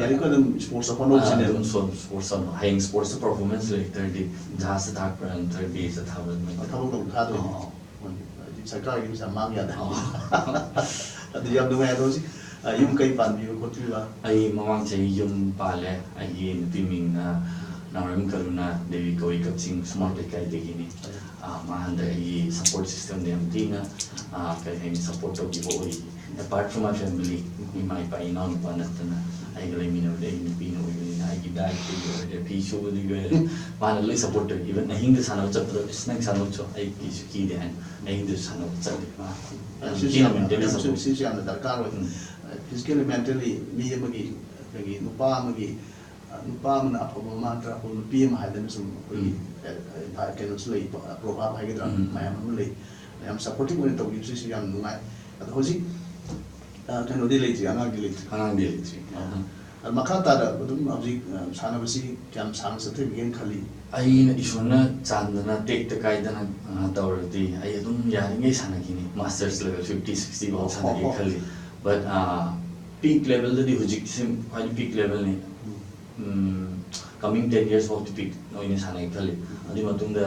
ꯂꯥꯏꯔꯤꯛ ꯑꯗꯨꯝ ꯁ꯭ꯄꯣꯔꯠꯁꯇ ꯑꯥ, ꯍꯣꯠꯅꯧꯁꯤꯅꯦ꯫ ꯑꯗꯨꯝ ꯁꯣꯝ ꯁ꯭ꯄꯣꯔꯠꯁ ꯇꯝꯕ꯫ ꯍꯌꯦꯡ ꯁ꯭ꯄꯣꯔꯠꯁꯇ ꯄꯔꯐꯣꯔꯃꯦꯟꯁ ꯂꯩ ꯇꯥꯔꯗꯤ ꯖꯍꯥꯖꯇ ꯊꯥꯔꯛꯄ꯭ꯔꯥ, ꯅꯠꯇ꯭ꯔꯒ ꯕꯦꯁꯇ ꯊꯥꯕ꯭ꯔꯥ, ꯑꯗꯨꯃꯥꯏꯅ ꯇꯧꯋꯤ꯫ ꯊꯕꯛ ꯇꯧꯕ ꯊꯥꯗꯣꯏꯅꯦ꯫ ꯑꯥ, ꯑꯥ꯫ ꯍꯣꯏ, ꯍꯥꯏꯗꯤ ꯁꯔꯀꯥꯔꯒꯤ ꯄꯩꯁꯥ ꯃꯥꯡ ꯌꯥꯗꯦ꯫ ꯑꯥ꯫ ꯑꯗꯨ ꯌꯥꯝ ꯅꯨꯡꯉꯥꯏ꯫ ꯑꯗꯣ ꯍꯧꯖꯤꯛ, ꯑ, ꯌꯨꯝ ꯀꯩ ꯄꯥꯟꯕꯤꯕ ꯈꯣꯠꯄꯤꯕ? ꯑꯩ ꯃꯃꯥꯡ ꯆꯍꯤ ꯌꯨꯝ ꯄꯥꯜꯂꯦ꯫ ꯑꯩꯒꯤ ꯅꯨꯄꯤ ꯃꯤꯡꯅ ꯅꯥꯎꯔꯦꯝ ꯀꯔꯨꯅꯥ ꯗꯦꯕꯤ ꯀꯧꯏ, ꯀꯛꯆꯤꯡ ꯁꯨꯃꯥꯡ ꯂꯩꯀꯥꯏꯗꯒꯤꯅꯤ꯫ ꯑ, ꯃꯥ ꯍꯟꯗꯛ ꯑꯩꯒꯤ ꯁꯞꯄꯣꯔꯠ ꯁꯤꯁꯇꯦꯝꯗ ꯌꯥꯝ ꯊꯤꯅ, ꯑ, ꯀꯔꯤ ꯍꯥꯏꯅꯤ, ꯁꯞꯄꯣꯔꯠ ꯇꯧꯕꯤꯕ ꯑꯣꯏ꯫ Apart from my family, ꯏꯃꯥ ꯏꯄꯥ ꯏꯅꯥꯎ ꯅꯨꯄꯥ ꯅꯠꯇꯅ ꯑꯩꯒ ꯂꯩꯃꯤꯟꯅꯕꯗꯤ ꯑꯩꯒꯤ ꯅꯨꯄꯤꯅ ꯑꯣꯏꯕꯅꯤꯅ ꯑꯩꯒꯤ ꯗꯥꯏꯠꯇꯒꯤ ꯑꯣꯏꯔꯦ, ꯐꯤ ꯁꯨꯕꯗꯒꯤ ꯑꯣꯏꯔꯦ, ꯃꯥꯅ ꯂꯣꯏ ꯁꯞꯄꯣꯔꯠ ꯇꯧꯏ꯫ Even ꯑꯍꯤꯡꯗ ꯁꯥꯟꯅꯕ ꯆꯠꯄꯗ, "ꯏꯁ, ꯅꯪ ꯁꯥꯟꯅꯕ ꯆꯠꯂꯣ, ꯑꯩ ꯀꯩꯁꯨ ꯀꯤꯗꯦ" ꯍꯥꯏꯅ ꯑꯍꯤꯡꯗꯁꯨ ꯁꯥꯟꯅꯕ ꯆꯠꯂꯤ꯫ ꯃꯥ ꯌꯥꯝ ꯁꯤꯁꯨ ꯊꯤꯅ ꯌꯥꯝꯅ, ꯃꯦꯟꯇꯦꯜꯂꯤ ꯁꯤꯁꯨ, ꯁꯞꯄꯣꯔꯠ꯫ ꯁꯤꯁꯨ ꯌꯥꯝꯅ ꯗꯔꯀꯥꯔ ꯑꯣꯏ꯫ ꯎꯝ꯫ ꯐꯤꯖꯤꯀꯦꯜꯂꯤ, ꯃꯦꯟꯇꯦꯜꯂꯤ ꯃꯤ ꯑꯃꯒꯤ, ꯑꯩꯈꯣꯏꯒꯤ ꯅꯨꯄꯥ ꯑꯃꯒꯤ, ꯅꯨꯄꯥ ꯑꯃꯅ ꯑꯐꯕ ꯃꯃꯥ ꯅꯠꯇ꯭ꯔꯒ ꯑꯐꯕ ꯅꯨꯄꯤ ꯑꯃ ꯍꯥꯏꯗꯅ ꯁꯨꯝ ꯑꯩꯈꯣꯏꯒꯤ, ꯎꯝ꯫ ꯑ, ꯑ, ꯀꯩꯅꯣꯁꯨ ꯂꯩ, ꯄ꯭ꯔꯣꯚꯥꯕ ꯍꯥꯏꯒꯗ꯭ꯔꯥ, ꯎꯝ꯫ ꯃꯌꯥꯝ ꯑꯃ ꯂꯩ꯫ ꯌꯥꯝ ꯁꯞꯄꯣꯔꯇꯤꯞ ꯑꯣꯏꯅ ꯇꯧꯕꯤꯕꯁꯤꯁꯨ ꯌꯥꯝ ꯅꯨꯡꯉꯥꯏ꯫ ꯑꯗꯣ ꯍꯧꯖꯤꯛ, ꯑ, ꯀꯩꯅꯣꯗꯤ ꯂꯩꯇ꯭ꯔꯤ, ꯑꯉꯥꯡꯗꯤ ꯂꯩꯇ꯭ꯔꯤ꯫ ꯑꯉꯥꯡꯗꯤ ꯂꯩꯇ꯭ꯔꯤ꯫ ꯑ, ꯑꯗ ꯃꯈꯥ ꯇꯥꯅ ꯑꯗꯨꯝ ꯍꯧꯖꯤꯛ ꯑ, ꯁꯥꯟꯅꯕꯁꯤ ꯀꯌꯥꯝ ꯁꯥꯡꯅ ꯆꯠꯊꯕꯤꯒꯦꯅ ꯈꯜꯂꯤ? ꯑꯩꯅ ꯏꯁꯣꯔꯅ ꯆꯥꯟꯗꯅ ꯇꯦꯛꯇ ꯀꯥꯏꯗꯅ ꯑ, ꯇꯧꯔꯗꯤ ꯑꯩ ꯑꯗꯨꯝ ꯌꯥꯔꯤꯉꯩ ꯁꯥꯟꯅꯈꯤꯅꯤ꯫ Masters level fifty sixty ꯐꯥꯎ ꯁꯥꯟꯅꯒꯦ ꯑꯣ꯫ ꯈꯜꯂꯤ꯫ But peak levelꯗꯗꯤ ꯍꯧꯖꯤꯛꯁꯦ ꯈ꯭ꯋꯥꯏꯗꯒꯤ peak levelꯅꯤ꯫ Coming ten years ꯐꯥꯎꯗꯤ peak ꯑꯣꯏꯅ ꯁꯥꯟꯅꯒꯦ ꯈꯜꯂꯤ꯫ ꯑꯗꯨꯒꯤ ꯃꯇꯨꯡꯗ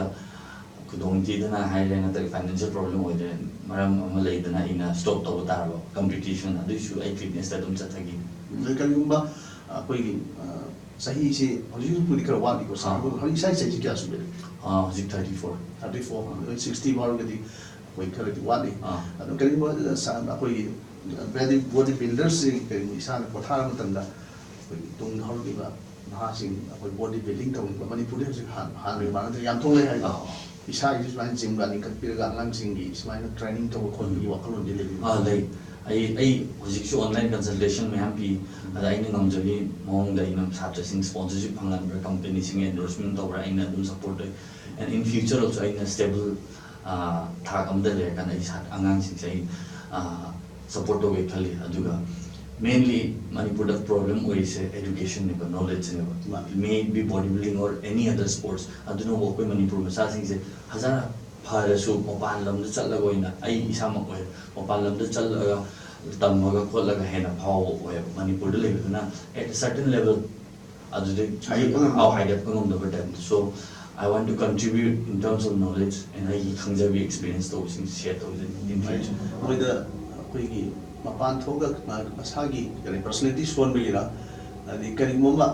ꯈꯨꯗꯣꯡꯊꯤꯗꯅ ꯍꯥꯏꯔꯦ, ꯅꯠꯇ꯭ꯔꯒ financial problem ꯑꯣꯏꯗ꯭ꯔꯦ, ꯃꯔꯝ ꯑꯃ ꯂꯩꯗꯅ ꯑꯩꯅ stop ꯇꯧꯕ ꯇꯥꯔꯕ competition, ꯑꯗꯨꯏꯁꯨ ꯑꯩ fitnessꯇ ꯑꯗꯨꯝ ꯆꯠꯊꯒꯦ꯫ ꯑꯗꯩ ꯀꯔꯤꯒꯨꯝꯕ ꯑꯩꯈꯣꯏꯒꯤ ꯑ, ꯆꯍꯤꯁꯤ ꯍꯧꯖꯤꯛ ꯍꯧꯖꯤꯛꯄꯨꯗꯤ ꯈꯔ ꯋꯥꯠꯂꯤꯀꯣ ꯁꯥꯟꯅꯕ꯫ ꯑꯥ꯫ ꯍꯧꯖꯤꯛ ꯏꯁꯥꯒꯤ ꯆꯍꯤꯁꯤ ꯀꯌꯥ ꯁꯨꯔꯦ? ꯑꯥ, ꯍꯧꯖꯤꯛ thirty four꯫ Thirty four꯫ ꯑꯗꯨ sixty ꯐꯥꯎꯔꯒꯗꯤ ꯑꯩꯈꯣꯏ ꯈꯔꯗꯤ ꯋꯥꯠꯂꯤ꯫ ꯑꯥ꯫ ꯑꯗꯣ ꯀꯔꯤꯒꯨꯝꯕ ꯑ, ꯁꯥ- ꯑꯩꯈꯣꯏꯒꯤ body body builderꯁꯤꯡ ꯀꯔꯤꯒꯨꯝꯕ ꯏꯁꯥꯅ ꯄꯣꯊꯥꯔ ꯃꯇꯝꯗ ꯑꯩꯈꯣꯏꯒꯤ ꯇꯨꯡꯗ ꯍꯧꯔꯛꯂꯤꯕ ꯅꯍꯥꯁꯤꯡ ꯑꯩꯈꯣꯏ body building ꯇꯧꯅꯤꯡꯕ ꯃꯅꯤꯄꯨꯔꯗ ꯍꯧꯖꯤꯛ ꯍꯥꯟ- ꯍꯥꯟꯅꯒꯤ ꯃꯥꯟꯅꯗ꯭ꯔꯦ, ꯌꯥꯝ ꯊꯣꯛꯂꯛꯑꯦ ꯍꯥꯏꯕ꯫ ꯑꯥ꯫ ꯏꯁꯥꯒꯤꯁꯨ ꯁꯨꯃꯥꯏꯅ ꯖꯤꯝꯒ ꯂꯤꯡꯈꯠꯄꯤꯔꯒ ꯑꯉꯥꯡꯁꯤꯡꯒꯤ ꯁꯨꯃꯥꯏꯅ training ꯇꯧꯕ ꯈꯣꯠꯄꯒꯤ ꯋꯥꯈꯜꯂꯣꯟꯗꯤ ꯂꯩꯕꯤꯕ꯭ꯔꯥ? ꯑꯥ, ꯂꯩ꯫ ꯑꯩ ꯑꯩ ꯍꯧꯖꯤꯛꯁꯨ online consultation ꯃꯌꯥꯝ ꯄꯤ꯫ ꯑꯗ ꯑꯩꯅ ꯉꯝꯖꯕꯤ ꯃꯑꯣꯡꯗ ꯑꯩꯅ ꯁꯥꯇ꯭ꯔꯁꯤꯡ sponsorship ꯐꯪꯍꯟꯕ꯭ꯔꯥ, companyꯁꯤꯡ endorsement ꯇꯧꯕ꯭ꯔꯥ, ꯑꯩꯅ ꯑꯗꯨꯝ support ꯇꯧꯋꯤ꯫ And in future also ꯑꯩꯅ stable, ꯑꯥ, ꯊꯥꯛ ꯑꯃꯗ ꯂꯩꯔꯀꯥꯟꯗ ꯑꯩ ꯁꯥ- ꯑꯉꯥꯡꯁꯤꯡꯁꯦ ꯑꯩ, ꯑꯥ, support ꯇꯧꯒꯦ ꯈꯜꯂꯤ꯫ ꯑꯗꯨꯒ mainly ꯃꯅꯤꯄꯨꯔꯗ problem ꯑꯣꯏꯔꯤꯁꯦ educationꯅꯦꯕ, knowledgeꯅꯦꯕ꯫ ꯃꯥꯅꯤ꯫ May it be body building or any other sports, ꯑꯗꯨꯅꯕꯨ ꯑꯩꯈꯣꯏ ꯃꯅꯤꯄꯨꯔ ꯃꯆꯥꯁꯤꯡꯁꯦ ꯍꯖꯥꯔ ꯐꯔꯁꯨ ꯃꯄꯥꯟ ꯂꯝꯗ ꯆꯠꯂꯒ ꯑꯣꯏꯅ, ꯑꯩ ꯏꯁꯥꯃꯛ ꯑꯣꯏ ꯃꯄꯥꯟ ꯂꯝꯗ ꯆꯠꯂꯒ ꯇꯝꯃꯒ ꯈꯣꯠꯂꯒ ꯍꯦꯟꯅ ꯐꯥꯎꯕ ꯑꯣꯏꯌꯦꯕ꯫ ꯃꯅꯤꯄꯨꯔꯗ ꯂꯩꯕꯗꯨꯅ at a certain level ꯑꯗꯨꯗꯒꯤ ꯍꯥꯏꯒꯠꯄ ꯉꯝꯗꯕ꯫ ꯑꯥꯎ, ꯍꯥꯏꯒꯠꯄ ꯉꯝꯗꯕ type꯫ So I want to contribute in terms of knowledge and ꯑꯩꯒꯤ ꯈꯪꯖꯕꯤ experience ꯇꯧꯕꯁꯤꯡ share ꯇꯧꯖꯅꯤꯡꯉꯤ꯫ ꯃꯣꯏꯗ ꯑꯩꯈꯣꯏꯒꯤ ꯃꯄꯥꯟ ꯊꯣꯛꯑꯒ ꯃꯁꯥꯒꯤ ꯀꯔꯤ personality ꯁꯣꯟꯕꯒꯤꯔ, ꯑꯗꯩ ꯀꯔꯤꯒꯨꯝꯕ ꯑꯃ,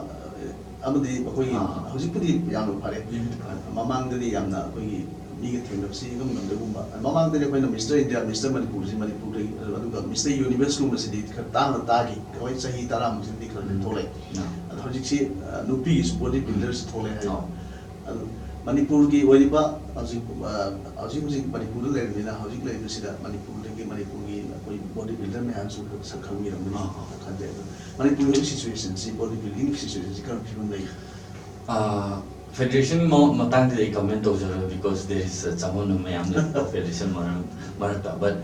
ꯑꯃꯗꯤ ꯑꯩꯈꯣꯏꯒꯤ ꯑꯥ꯫ ꯍꯧꯖꯤꯛꯄꯨꯗꯤ ꯌꯥꯝꯅ ꯐꯔꯦ꯫ ꯍꯧꯖꯤꯛꯄꯨꯗꯤ ꯐꯔꯦ꯫ ꯃꯃꯥꯡꯗꯗꯤ ꯌꯥꯝꯅ ꯑꯩꯈꯣꯏꯒꯤ ꯃꯤꯒ ꯊꯦꯡꯅꯕꯁꯤ ꯏꯉꯝ ꯉꯝꯗꯒꯨꯝꯕ꯫ ꯃꯃꯥꯡꯗꯗꯤ ꯑꯩꯈꯣꯏꯅ Mister India, Mister ꯃꯅꯤꯄꯨꯔꯁꯤ ꯃꯅꯤꯄꯨꯔꯗꯒꯤ, ꯑꯗꯨꯒ Mister Universeꯀꯨꯝꯕꯁꯤꯗꯤ ꯈꯔ ꯇꯥꯡꯅ ꯇꯥꯈꯤ꯫ ꯑꯩꯈꯣꯏ ꯆꯍꯤ ꯇꯔꯥꯃꯨꯛꯁꯤꯗꯤ ꯈꯔ ꯈꯔ ꯊꯣꯛꯂꯛꯑꯦ꯫ ꯑꯥ꯫ ꯑꯗꯣ ꯍꯧꯖꯤꯛꯁꯤ, ꯑ, ꯅꯨꯄꯤꯒꯤꯁꯨ body builderꯁꯤ ꯊꯣꯛꯂꯛꯑꯦ ꯍꯥꯏ꯫ ꯑꯥ꯫ ꯑꯗꯨ ꯃꯅꯤꯄꯨꯔꯒꯤ ꯑꯣꯏꯔꯤꯕ ꯍꯧꯖꯤꯛ, ꯑ, ꯍꯧꯖꯤꯛ ꯍꯧꯖꯤꯛ ꯃꯅꯤꯄꯨꯔꯗ ꯂꯩꯔꯕꯅꯤꯅ ꯍꯧꯖꯤꯛ ꯂꯩꯔꯤꯕꯁꯤꯗ ꯃꯅꯤꯄꯨꯔꯗꯒꯤ ꯃꯅꯤꯄꯨꯔꯒꯤ ꯑꯩꯈꯣꯏ body builder ꯃꯌꯥꯝꯁꯨ ꯁꯛ ꯈꯪꯕꯤꯔꯝꯒꯅꯤ ꯑꯥ, ꯑꯥ꯫ ꯈꯟꯖꯩ꯫ ꯑꯗꯣ ꯃꯅꯤꯄꯨꯔꯒꯤ ꯍꯧꯖꯤꯛ situationꯁꯤ, body building situationꯁꯤ ꯀꯔꯝꯕ ꯐꯤꯕꯝ ꯂꯩ? ꯑꯥ, federationꯒꯤ ꯃ- ꯃꯇꯥꯡꯗꯗꯤ ꯑꯩ comment ꯇꯧꯖꯔꯣꯏ, because there is, uh, ꯆꯃꯝꯅꯕ ꯃꯌꯥꯝ ꯂꯩ federation ꯃꯔꯝ- ꯃꯔꯛꯇ꯫ But,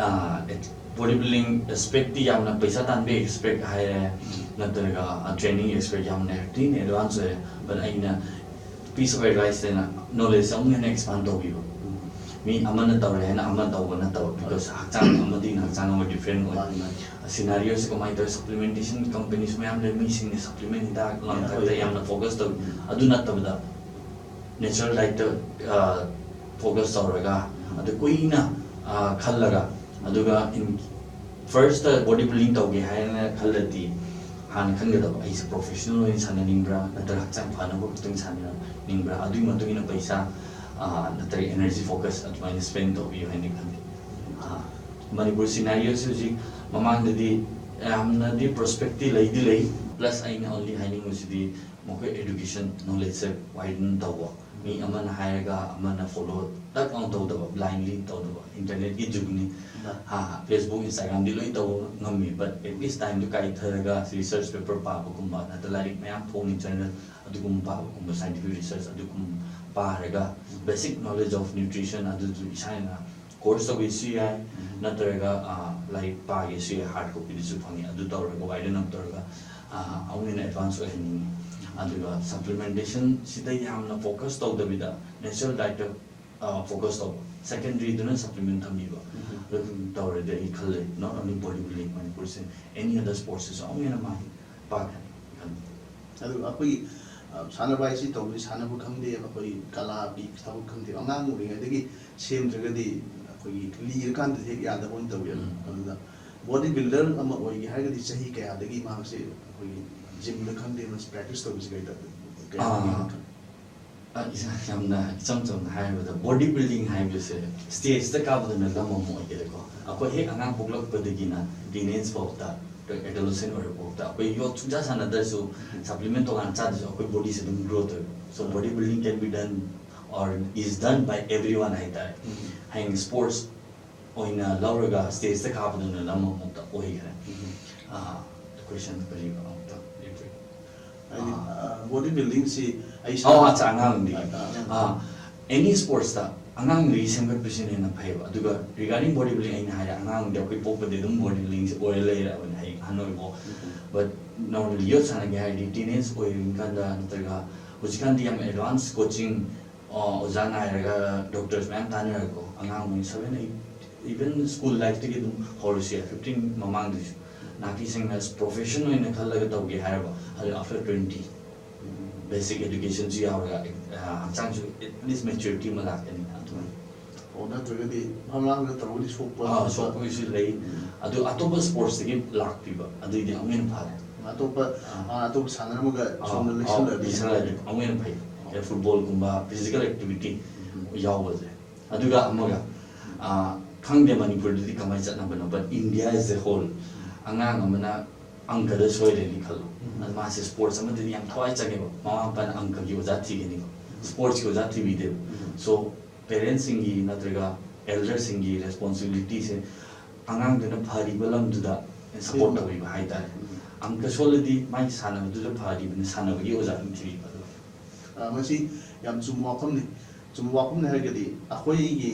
uh, it- Body building aspect T ꯌꯥꯝꯅ ꯄꯩꯁꯥ ꯇꯥꯟꯕꯒꯤ aspect ꯍꯥꯏꯔꯦ, ꯅꯠꯇ꯭ꯔꯒ training aspect ꯌꯥꯝꯅ ꯊꯤꯅ advance ꯑꯣꯏꯔꯦ꯫ But ꯑꯩꯅ piece of advice ꯍꯥꯏꯅ knowledge ꯑꯃꯨꯛ ꯍꯦꯟꯅ expand ꯇꯧꯕꯤꯕ꯫ ꯃꯤ ꯑꯃꯅ ꯇꯧꯔꯦ ꯍꯥꯏꯅ ꯑꯃ ꯇꯧꯕ ꯅꯠꯇꯕ, because ꯍꯛꯆꯥꯡ ꯑꯃꯗꯒꯤꯅ ꯍꯛꯆꯥꯡ ꯑꯃ different ꯑꯣꯏ꯫ ꯃꯥꯅꯤ, ꯃꯥꯅꯤ꯫ Scenario ꯁꯦ ꯀꯃꯥꯏꯅ ꯇꯧꯋꯤ? Supplementation companies ꯃꯌꯥꯝ ꯂꯩ, ꯃꯤꯁꯤꯡꯅ supplement ꯍꯤꯗꯥꯛ ꯂꯥꯡꯊꯛꯇ ꯍꯣꯏ꯫ ꯌꯥꯝꯅ focus ꯇꯧꯏ꯫ ꯑꯗꯨ ꯅꯠꯇꯕꯗ natural diet ꯇ focus ꯇꯧꯔꯒ, ꯑꯗꯨ ꯀꯨꯏꯅ ꯈꯜꯂꯒ, ꯑꯗꯨꯒ first ꯇ body building ꯇꯧꯒꯦ ꯍꯥꯏꯅ ꯈꯜꯂꯗꯤ, ꯍꯥꯟꯅ ꯈꯟꯒꯗꯕ, ꯑꯩꯁꯦ professional ꯑꯣꯏꯅ ꯁꯥꯟꯅꯅꯤꯡꯕ꯭ꯔꯥ, ꯅꯠꯇ꯭ꯔꯒ ꯍꯛꯆꯥꯡ ꯐꯅꯕ ꯈꯛꯇꯪ ꯁꯥꯟꯅꯅꯤꯡꯕ꯭ꯔꯥ? ꯑꯗꯨꯒꯤ ꯃꯇꯨꯡ ꯏꯟꯅ ꯄꯩꯁꯥ, ꯅꯠꯇ꯭ꯔꯒ energy focus ꯑꯗꯨꯃꯥꯏꯅ spend ꯇꯧꯕꯤꯌꯨ ꯍꯥꯏꯅ ꯈꯜꯂꯤ꯫ ꯃꯅꯤꯄꯨꯔ scenario ꯁꯤ ꯍꯧꯖꯤꯛ, ꯃꯃꯥꯡꯗꯗꯤ ꯌꯥꯝꯅꯗꯤ prospect ꯇꯤ ꯂꯩꯗꯤ ꯂꯩ, plus ꯑꯩꯅ only ꯍꯥꯏꯅꯤꯡꯕꯁꯤꯗꯤ ꯃꯈꯣꯏ education knowledge ꯁꯦ widen ꯇꯧꯕ꯫ ꯃꯤ ꯑꯃꯅ ꯍꯥꯏꯔꯒ ꯑꯃꯅ follow ꯇꯛ ꯂꯥꯎꯅ ꯇꯧꯗꯕ, blindly ꯇꯧꯗꯕ꯫ Internet ꯀꯤ ꯖꯨꯒꯅꯤ꯫ Facebook, Instagram ꯗꯤ ꯂꯣꯏ ꯇꯧꯕ ꯉꯝꯃꯤ, but at least time do ꯀꯥꯏꯊꯔꯒ research paper ꯄꯥꯕꯒꯨꯝꯕ, ꯅꯠꯇ꯭ꯔ ꯂꯥꯏꯔꯤꯛ ꯃꯌꯥꯝ ꯐꯣꯡꯉꯤ, journal ꯑꯗꯨꯒꯨꯝꯕ ꯄꯥꯕꯒꯨꯝꯕ, scientific research ꯑꯗꯨꯒꯨꯝꯕ ꯄꯥꯔꯒ basic knowledge of nutrition ꯑꯗꯨꯗꯨ ꯏꯁꯥꯅ course ꯇꯧꯒꯦꯁꯨ ꯌꯥꯏ, ꯅꯠꯇ꯭ꯔꯒ ꯂꯥꯏꯔꯤꯛ ꯄꯥꯒꯦꯁꯨ ꯌꯥꯏ, hard copy ꯗꯁꯨ ꯐꯪꯉꯤ꯫ ꯑꯗꯨ ꯇꯧꯔꯒ widen up ꯇꯧꯔꯒ ꯑꯃꯨꯛ ꯍꯦꯟꯅ advance ꯑꯣꯏꯍꯟꯅꯤꯡꯉꯤ꯫ ꯑꯗꯨꯒ supplementation ꯁꯤꯗ ꯌꯥꯝꯅ focus ꯇꯧꯗꯕꯤꯗ natural diet ꯇ focus ꯇꯧꯕ, secondary ꯗꯨꯅ supplement ꯊꯝꯕꯤꯕ꯫ ꯑꯗꯨ ꯇꯧꯔꯗꯤ ꯑꯩ ꯈꯜꯂꯦ, not only body building, ꯃꯅꯤꯄꯨꯔꯁꯦ any other sports ꯁꯤꯁꯨ ꯑꯃꯨꯛ ꯍꯦꯟꯅ ꯃꯥꯏ ꯄꯥꯛꯀꯅꯤ ꯈꯜꯂꯤ꯫ ꯑꯗꯨꯒ ꯑꯩꯈꯣꯏꯒꯤ ꯁꯥꯟꯅꯕ ꯍꯥꯏꯁꯤ ꯇꯧꯕꯗꯤ ꯁꯥꯟꯅꯕ ꯈꯪꯗꯦ, ꯑꯩꯈꯣꯏ ꯀꯂꯥꯒꯤ ꯊꯕꯛ ꯈꯪꯗꯦ, ꯑꯉꯥꯡ ꯑꯣꯏꯔꯤꯉꯩꯗꯒꯤ ꯁꯦꯝꯗ꯭ꯔꯒꯗꯤ ꯑꯩꯈꯣꯏꯒꯤ ꯂꯤꯔꯀꯥꯟꯗꯗꯤ ꯍꯦꯛ ꯌꯥꯗꯕ ꯑꯣꯏꯅ ꯇꯧꯋꯦꯕ꯫ ꯑꯗꯨꯗ body builder ꯑꯃ ꯑꯣꯏꯒꯦ ꯍꯥꯏꯔꯒꯗꯤ ꯆꯍꯤ ꯀꯌꯥꯗꯒꯤ ꯃꯍꯥꯛꯁꯦ ꯑꯩꯈꯣꯏꯒꯤ gym ꯗ ꯈꯪꯗꯦ ꯑꯃ practice ꯇꯧꯕꯁꯤ ꯀꯩ ꯇꯧ-, ꯀꯌꯥꯗꯒꯤ ꯑꯥ꯫ ꯈꯪ-, ꯑ, ꯏꯁꯥ-, ꯌꯥꯝꯅ ꯏꯆꯝ ꯆꯝꯅ ꯍꯥꯏꯔꯕꯗ, body building ꯍꯥꯏꯕꯁꯦ stage ꯇ ꯀꯥꯕꯗꯨꯅ ꯂꯝ ꯑꯃ ꯑꯣꯏꯒꯦꯔꯥꯀꯣ꯫ ꯑꯩꯈꯣꯏ ꯍꯦꯛ ꯑꯉꯥꯡ ꯄꯣꯛꯂꯛꯄꯗꯒꯤꯅ teenage ꯐꯥꯎꯇ, adolescent ꯑꯣꯏꯔꯛꯄ ꯐꯥꯎꯇ, ꯑꯩꯈꯣꯏ ꯌꯣꯠ ꯁꯨꯡꯆꯥ ꯁꯥꯟꯅꯗ꯭ꯔꯁꯨ, supplement ꯇꯣꯉꯥꯟꯅ ꯆꯥꯗ꯭ꯔꯁꯨ, ꯑꯩꯈꯣꯏ body ꯁꯦ ꯑꯗꯨꯝ grow ꯇꯧꯋꯦ꯫ So body building can be done or is done by everyone ꯍꯥꯏꯇꯥꯔꯦ꯫ ꯍꯌꯦꯡ sports ꯑꯣꯏꯅ ꯂꯧꯔꯒ stage ꯇ ꯀꯥꯕꯗꯨꯅ ꯂꯝ ꯑꯃꯃꯨꯛꯇ ꯑꯣꯏꯈ꯭ꯔꯦ꯫ ꯑꯥ, question ꯀꯔꯤꯕ ꯑꯃꯨꯛꯇ repeat? ꯍꯥꯏꯗꯤ, ꯑꯥ꯫ ꯑꯥ, body building ꯁꯤ ꯑꯩ ꯑꯣ, ꯏꯁꯥ ꯑꯠꯆꯥ, ꯑꯉꯥꯡꯗꯤ꯫ ꯑꯥ, ꯑꯥ꯫ ꯑꯥ, any sports ꯇ ꯑꯉꯥꯡꯗꯒꯤ ꯁꯦꯝꯒꯠꯄꯁꯤꯅ ꯍꯦꯟꯅ ꯐꯩꯌꯦꯕ꯫ ꯑꯗꯨꯒ regarding body building, ꯑꯩꯅ ꯍꯥꯏꯔꯦ, ꯑꯉꯥꯡꯗꯤ ꯑꯩꯈꯣꯏ ꯄꯣꯛꯄꯗꯤ ꯑꯗꯨꯝ body buildingꯁꯦ ꯑꯣꯏꯔ ꯂꯩꯔꯕꯅꯦ, ꯍꯌꯦꯡ ꯑꯍꯟ ꯑꯣꯏꯕꯣ꯫ But normally ꯌꯣꯠ ꯁꯥꯟꯅꯒꯦ ꯍꯥꯏꯔꯗꯤ, teenage ꯑꯣꯏꯔꯤꯉꯩ ꯀꯥꯟꯗ ꯅꯠꯇ꯭ꯔꯒ ꯍꯧꯖꯤꯛꯀꯥꯟꯗꯤ ꯌꯥꯝ advance coaching, ꯑꯣꯖꯥ ꯅꯥꯏꯔꯒ doctors ꯃꯌꯥꯝ ꯇꯥꯟꯅꯔꯒꯀꯣ, ꯑꯉꯥꯡ ꯑꯣꯏꯅ seven eight, even school lifeꯇꯒꯤ ꯑꯗꯨꯝ ꯍꯧꯔꯁꯨ ꯌꯥꯏ, fifteen ꯃꯃꯥꯡꯗꯁꯨ꯫ ꯅꯥꯄꯤ ꯁꯦꯡꯅ profession ꯑꯣꯏꯅ ꯈꯜꯂꯒ ꯇꯧꯒꯦ ꯍꯥꯏꯔꯕ, ꯑꯗꯨ after twenty, basic educationꯁꯨ ꯌꯥꯎꯔꯒ, ꯑ, ꯍꯛꯆꯥꯡꯁꯨ at least maturity ꯑꯃ ꯂꯥꯛꯀꯅꯤ ꯑꯗꯨꯃꯥꯏꯅ꯫ ꯑꯣ, ꯅꯠꯇ꯭ꯔꯒꯗꯤ ꯃꯃꯥꯡꯗ ꯇꯧꯔꯒꯗꯤ ꯁꯣꯛꯄ ꯑꯥ, ꯈꯣꯠꯄ꯫ ꯁꯣꯛꯄꯒꯤꯁꯨ ꯂꯩ꯫ ꯑꯗꯨ ꯑꯇꯣꯞꯄ sportsꯇꯒꯤ ꯂꯥꯛꯄꯤꯕ, ꯑꯗꯨꯏꯗꯤ ꯑꯃꯨꯛ ꯍꯦꯟꯅ ꯐꯔꯦ꯫ ꯑꯇꯣꯞꯄ ꯑꯥ꯫ ꯑꯥ, ꯑꯇꯣꯞꯄ ꯁꯥꯟꯅꯔꯝꯃꯒ ꯑꯥ, ꯁꯣꯝꯗ ꯑꯥ, ꯂꯩꯁꯜꯂꯛꯑꯗꯤ꯫ ꯂꯩꯁꯜꯂꯛꯑꯗꯤ ꯑꯃꯨꯛ ꯍꯦꯟꯅ ꯐꯩ꯫ ꯑꯥ꯫ ꯑꯦ, footballꯒꯨꯝꯕ physical activity ꯎꯝ꯫ ꯌꯥꯎꯕꯁꯦ꯫ ꯑꯗꯨꯒ ꯑꯃꯒ, ꯑꯥ, ꯈꯪꯗꯦ ꯃꯅꯤꯄꯨꯔꯗꯗꯤ ꯀꯃꯥꯏꯅ ꯆꯠꯅꯕꯅꯣ, but India as a whole, ꯑꯉꯥꯡ ꯑꯃꯅ ꯑꯪꯀꯗ ꯁꯣꯏꯔꯦꯅ ꯈꯜꯂꯣ꯫ ꯎꯝ꯫ ꯑꯗꯨ ꯃꯥꯁꯦ sports ꯑꯃꯗꯗꯤ ꯌꯥꯝ ꯊꯋꯥꯏ ꯆꯪꯉꯦꯕ꯫ ꯃꯃꯥ ꯃꯄꯥꯅ ꯑꯪꯀꯒꯤ ꯑꯣꯖꯥ ꯊꯤꯒꯅꯤꯀꯣ, sportsꯀꯤ ꯑꯣꯖꯥ ꯊꯤꯕꯤꯗꯦꯕ꯫ ꯎꯝ꯫ So, parentsꯁꯤꯡꯒꯤ ꯅꯠꯇ꯭ꯔꯒ elderꯁꯤꯡꯒꯤ responsibilityꯁꯦ ꯑꯉꯥꯡꯗꯨꯅ ꯐꯔꯤꯕ ꯂꯝꯗꯨꯗ support ꯎꯝ꯫ ꯇꯧꯕꯤꯕ ꯍꯥꯏꯇꯥꯔꯦ꯫ ꯎꯝ꯫ ꯑꯪꯀ ꯁꯣꯜꯂꯗꯤ ꯃꯥꯒꯤ ꯁꯥꯟꯅꯕꯗꯨꯗ ꯐꯔꯤꯕꯅꯤ, ꯁꯥꯟꯅꯕꯒꯤ ꯑꯣꯖꯥ ꯑꯗꯨꯝ ꯊꯤꯕꯤꯕ꯫ ꯑ, ꯃꯁꯤ ꯌꯥꯝ ꯆꯨꯝꯕ ꯋꯥꯐꯝꯅꯤ꯫ ꯆꯨꯝꯕ ꯋꯥꯐꯝꯅꯤ ꯍꯥꯏꯔꯒꯗꯤ ꯑꯩꯈꯣꯏꯒꯤ,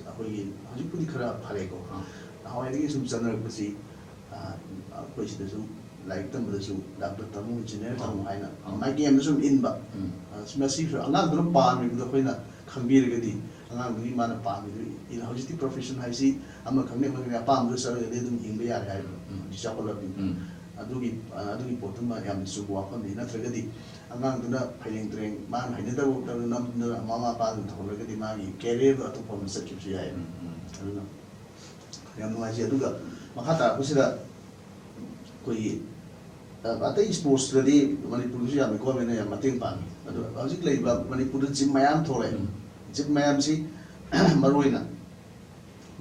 ꯑꯩꯈꯣꯏꯒꯤ ꯍꯧꯖꯤꯛꯄꯨꯗꯤ ꯈꯔ ꯐꯔꯦꯀꯣ꯫ ꯑꯥ꯫ ꯅꯍꯥꯟꯋꯥꯏꯗꯒꯤ ꯁꯨꯝ ꯆꯠꯅꯔꯛꯄꯁꯤ, ꯑ, ꯑꯩꯈꯣꯏ ꯁꯤꯗꯁꯨ ꯂꯥꯏꯔꯤꯛ ꯇꯝꯕꯗꯁꯨ doctor ꯇꯝꯃꯨ, engineer ꯇꯝꯃꯨ ꯍꯥꯏꯅ ꯑꯥ꯫ ꯃꯥꯏꯀꯩ ꯑꯃꯗ ꯁꯨꯝ ꯏꯟꯕ꯫ ꯎꯝ꯫ ꯑ, ꯃꯁꯤ ꯑꯉꯥꯡꯗꯨꯅ ꯄꯥꯝꯃꯤꯕꯗꯣ ꯑꯩꯈꯣꯏꯅ ꯈꯪꯕꯤꯔꯒꯗꯤ ꯑꯉꯥꯡꯗꯨꯒꯤ ꯃꯥꯅ ꯄꯥꯝꯃꯤꯗꯨ ꯏꯟ-, ꯍꯧꯖꯤꯛꯇꯤ profession ꯍꯥꯏꯁꯤ ꯑꯃ ꯈꯪꯗꯦ ꯑꯃ ꯈꯪꯗꯦ ꯑꯄꯥꯝꯕꯗꯨ ꯆꯠꯂꯒꯗꯤ ꯑꯗꯨꯝ ꯍꯤꯡꯕ ꯌꯥꯔꯦ ꯍꯥꯏꯕ꯫ ꯎꯝ꯫ ꯍꯧꯖꯤꯛ ꯆꯥꯎꯈꯠꯂꯕꯅꯤꯅ꯫ ꯎꯝ꯫ ꯑꯗꯨꯒꯤ, ꯑ, ꯑꯗꯨꯒꯤ ꯄꯣꯠꯇꯨꯃ ꯌꯥꯝꯅ ꯆꯨꯝꯕ ꯋꯥꯐꯝꯅꯤ꯫ ꯅꯠꯇ꯭ꯔꯒꯗꯤ ꯑꯉꯥꯡꯗꯨꯅ ꯐꯩꯔꯦꯡ ꯇꯨꯔꯦꯡ ꯃꯥꯅ ꯍꯩꯅꯗꯕ ꯅꯝꯗꯨꯅ ꯃꯃꯥ ꯃꯄꯥꯗꯨꯅ ꯇꯧꯍꯜꯂꯒꯗꯤ ꯃꯥꯒꯤ careerꯗꯣ ꯑꯇꯣꯞꯄ ꯑꯃ ꯆꯠꯈꯤꯕꯁꯨ ꯌꯥꯏ꯫ ꯎꯝ, ꯎꯝ꯫ ꯑꯗꯨꯅ ꯌꯥꯝ ꯅꯨꯡꯉꯥꯏꯖꯩ꯫ ꯑꯗꯨꯒ ꯃꯈꯥ ꯇꯥꯔꯛꯄꯁꯤꯗ ꯑꯩꯈꯣꯏꯒꯤ, ꯑ, ꯑꯇꯩ sportsꯇꯗꯤ ꯃꯅꯤꯄꯨꯔꯒꯤꯁꯨ ꯌꯥꯝꯅ governmentꯅ ꯌꯥꯝ ꯃꯇꯦꯡ ꯄꯥꯡꯉꯤ꯫ ꯑꯗꯣ ꯍꯧꯖꯤꯛ ꯂꯩꯔꯤꯕ ꯃꯅꯤꯄꯨꯔꯗ gym ꯃꯌꯥꯝ ꯊꯣꯛꯂꯛꯑꯦ꯫ ꯎꯝ꯫ Gym ꯃꯌꯥꯝꯁꯤ ꯃꯔꯨꯑꯣꯏꯅ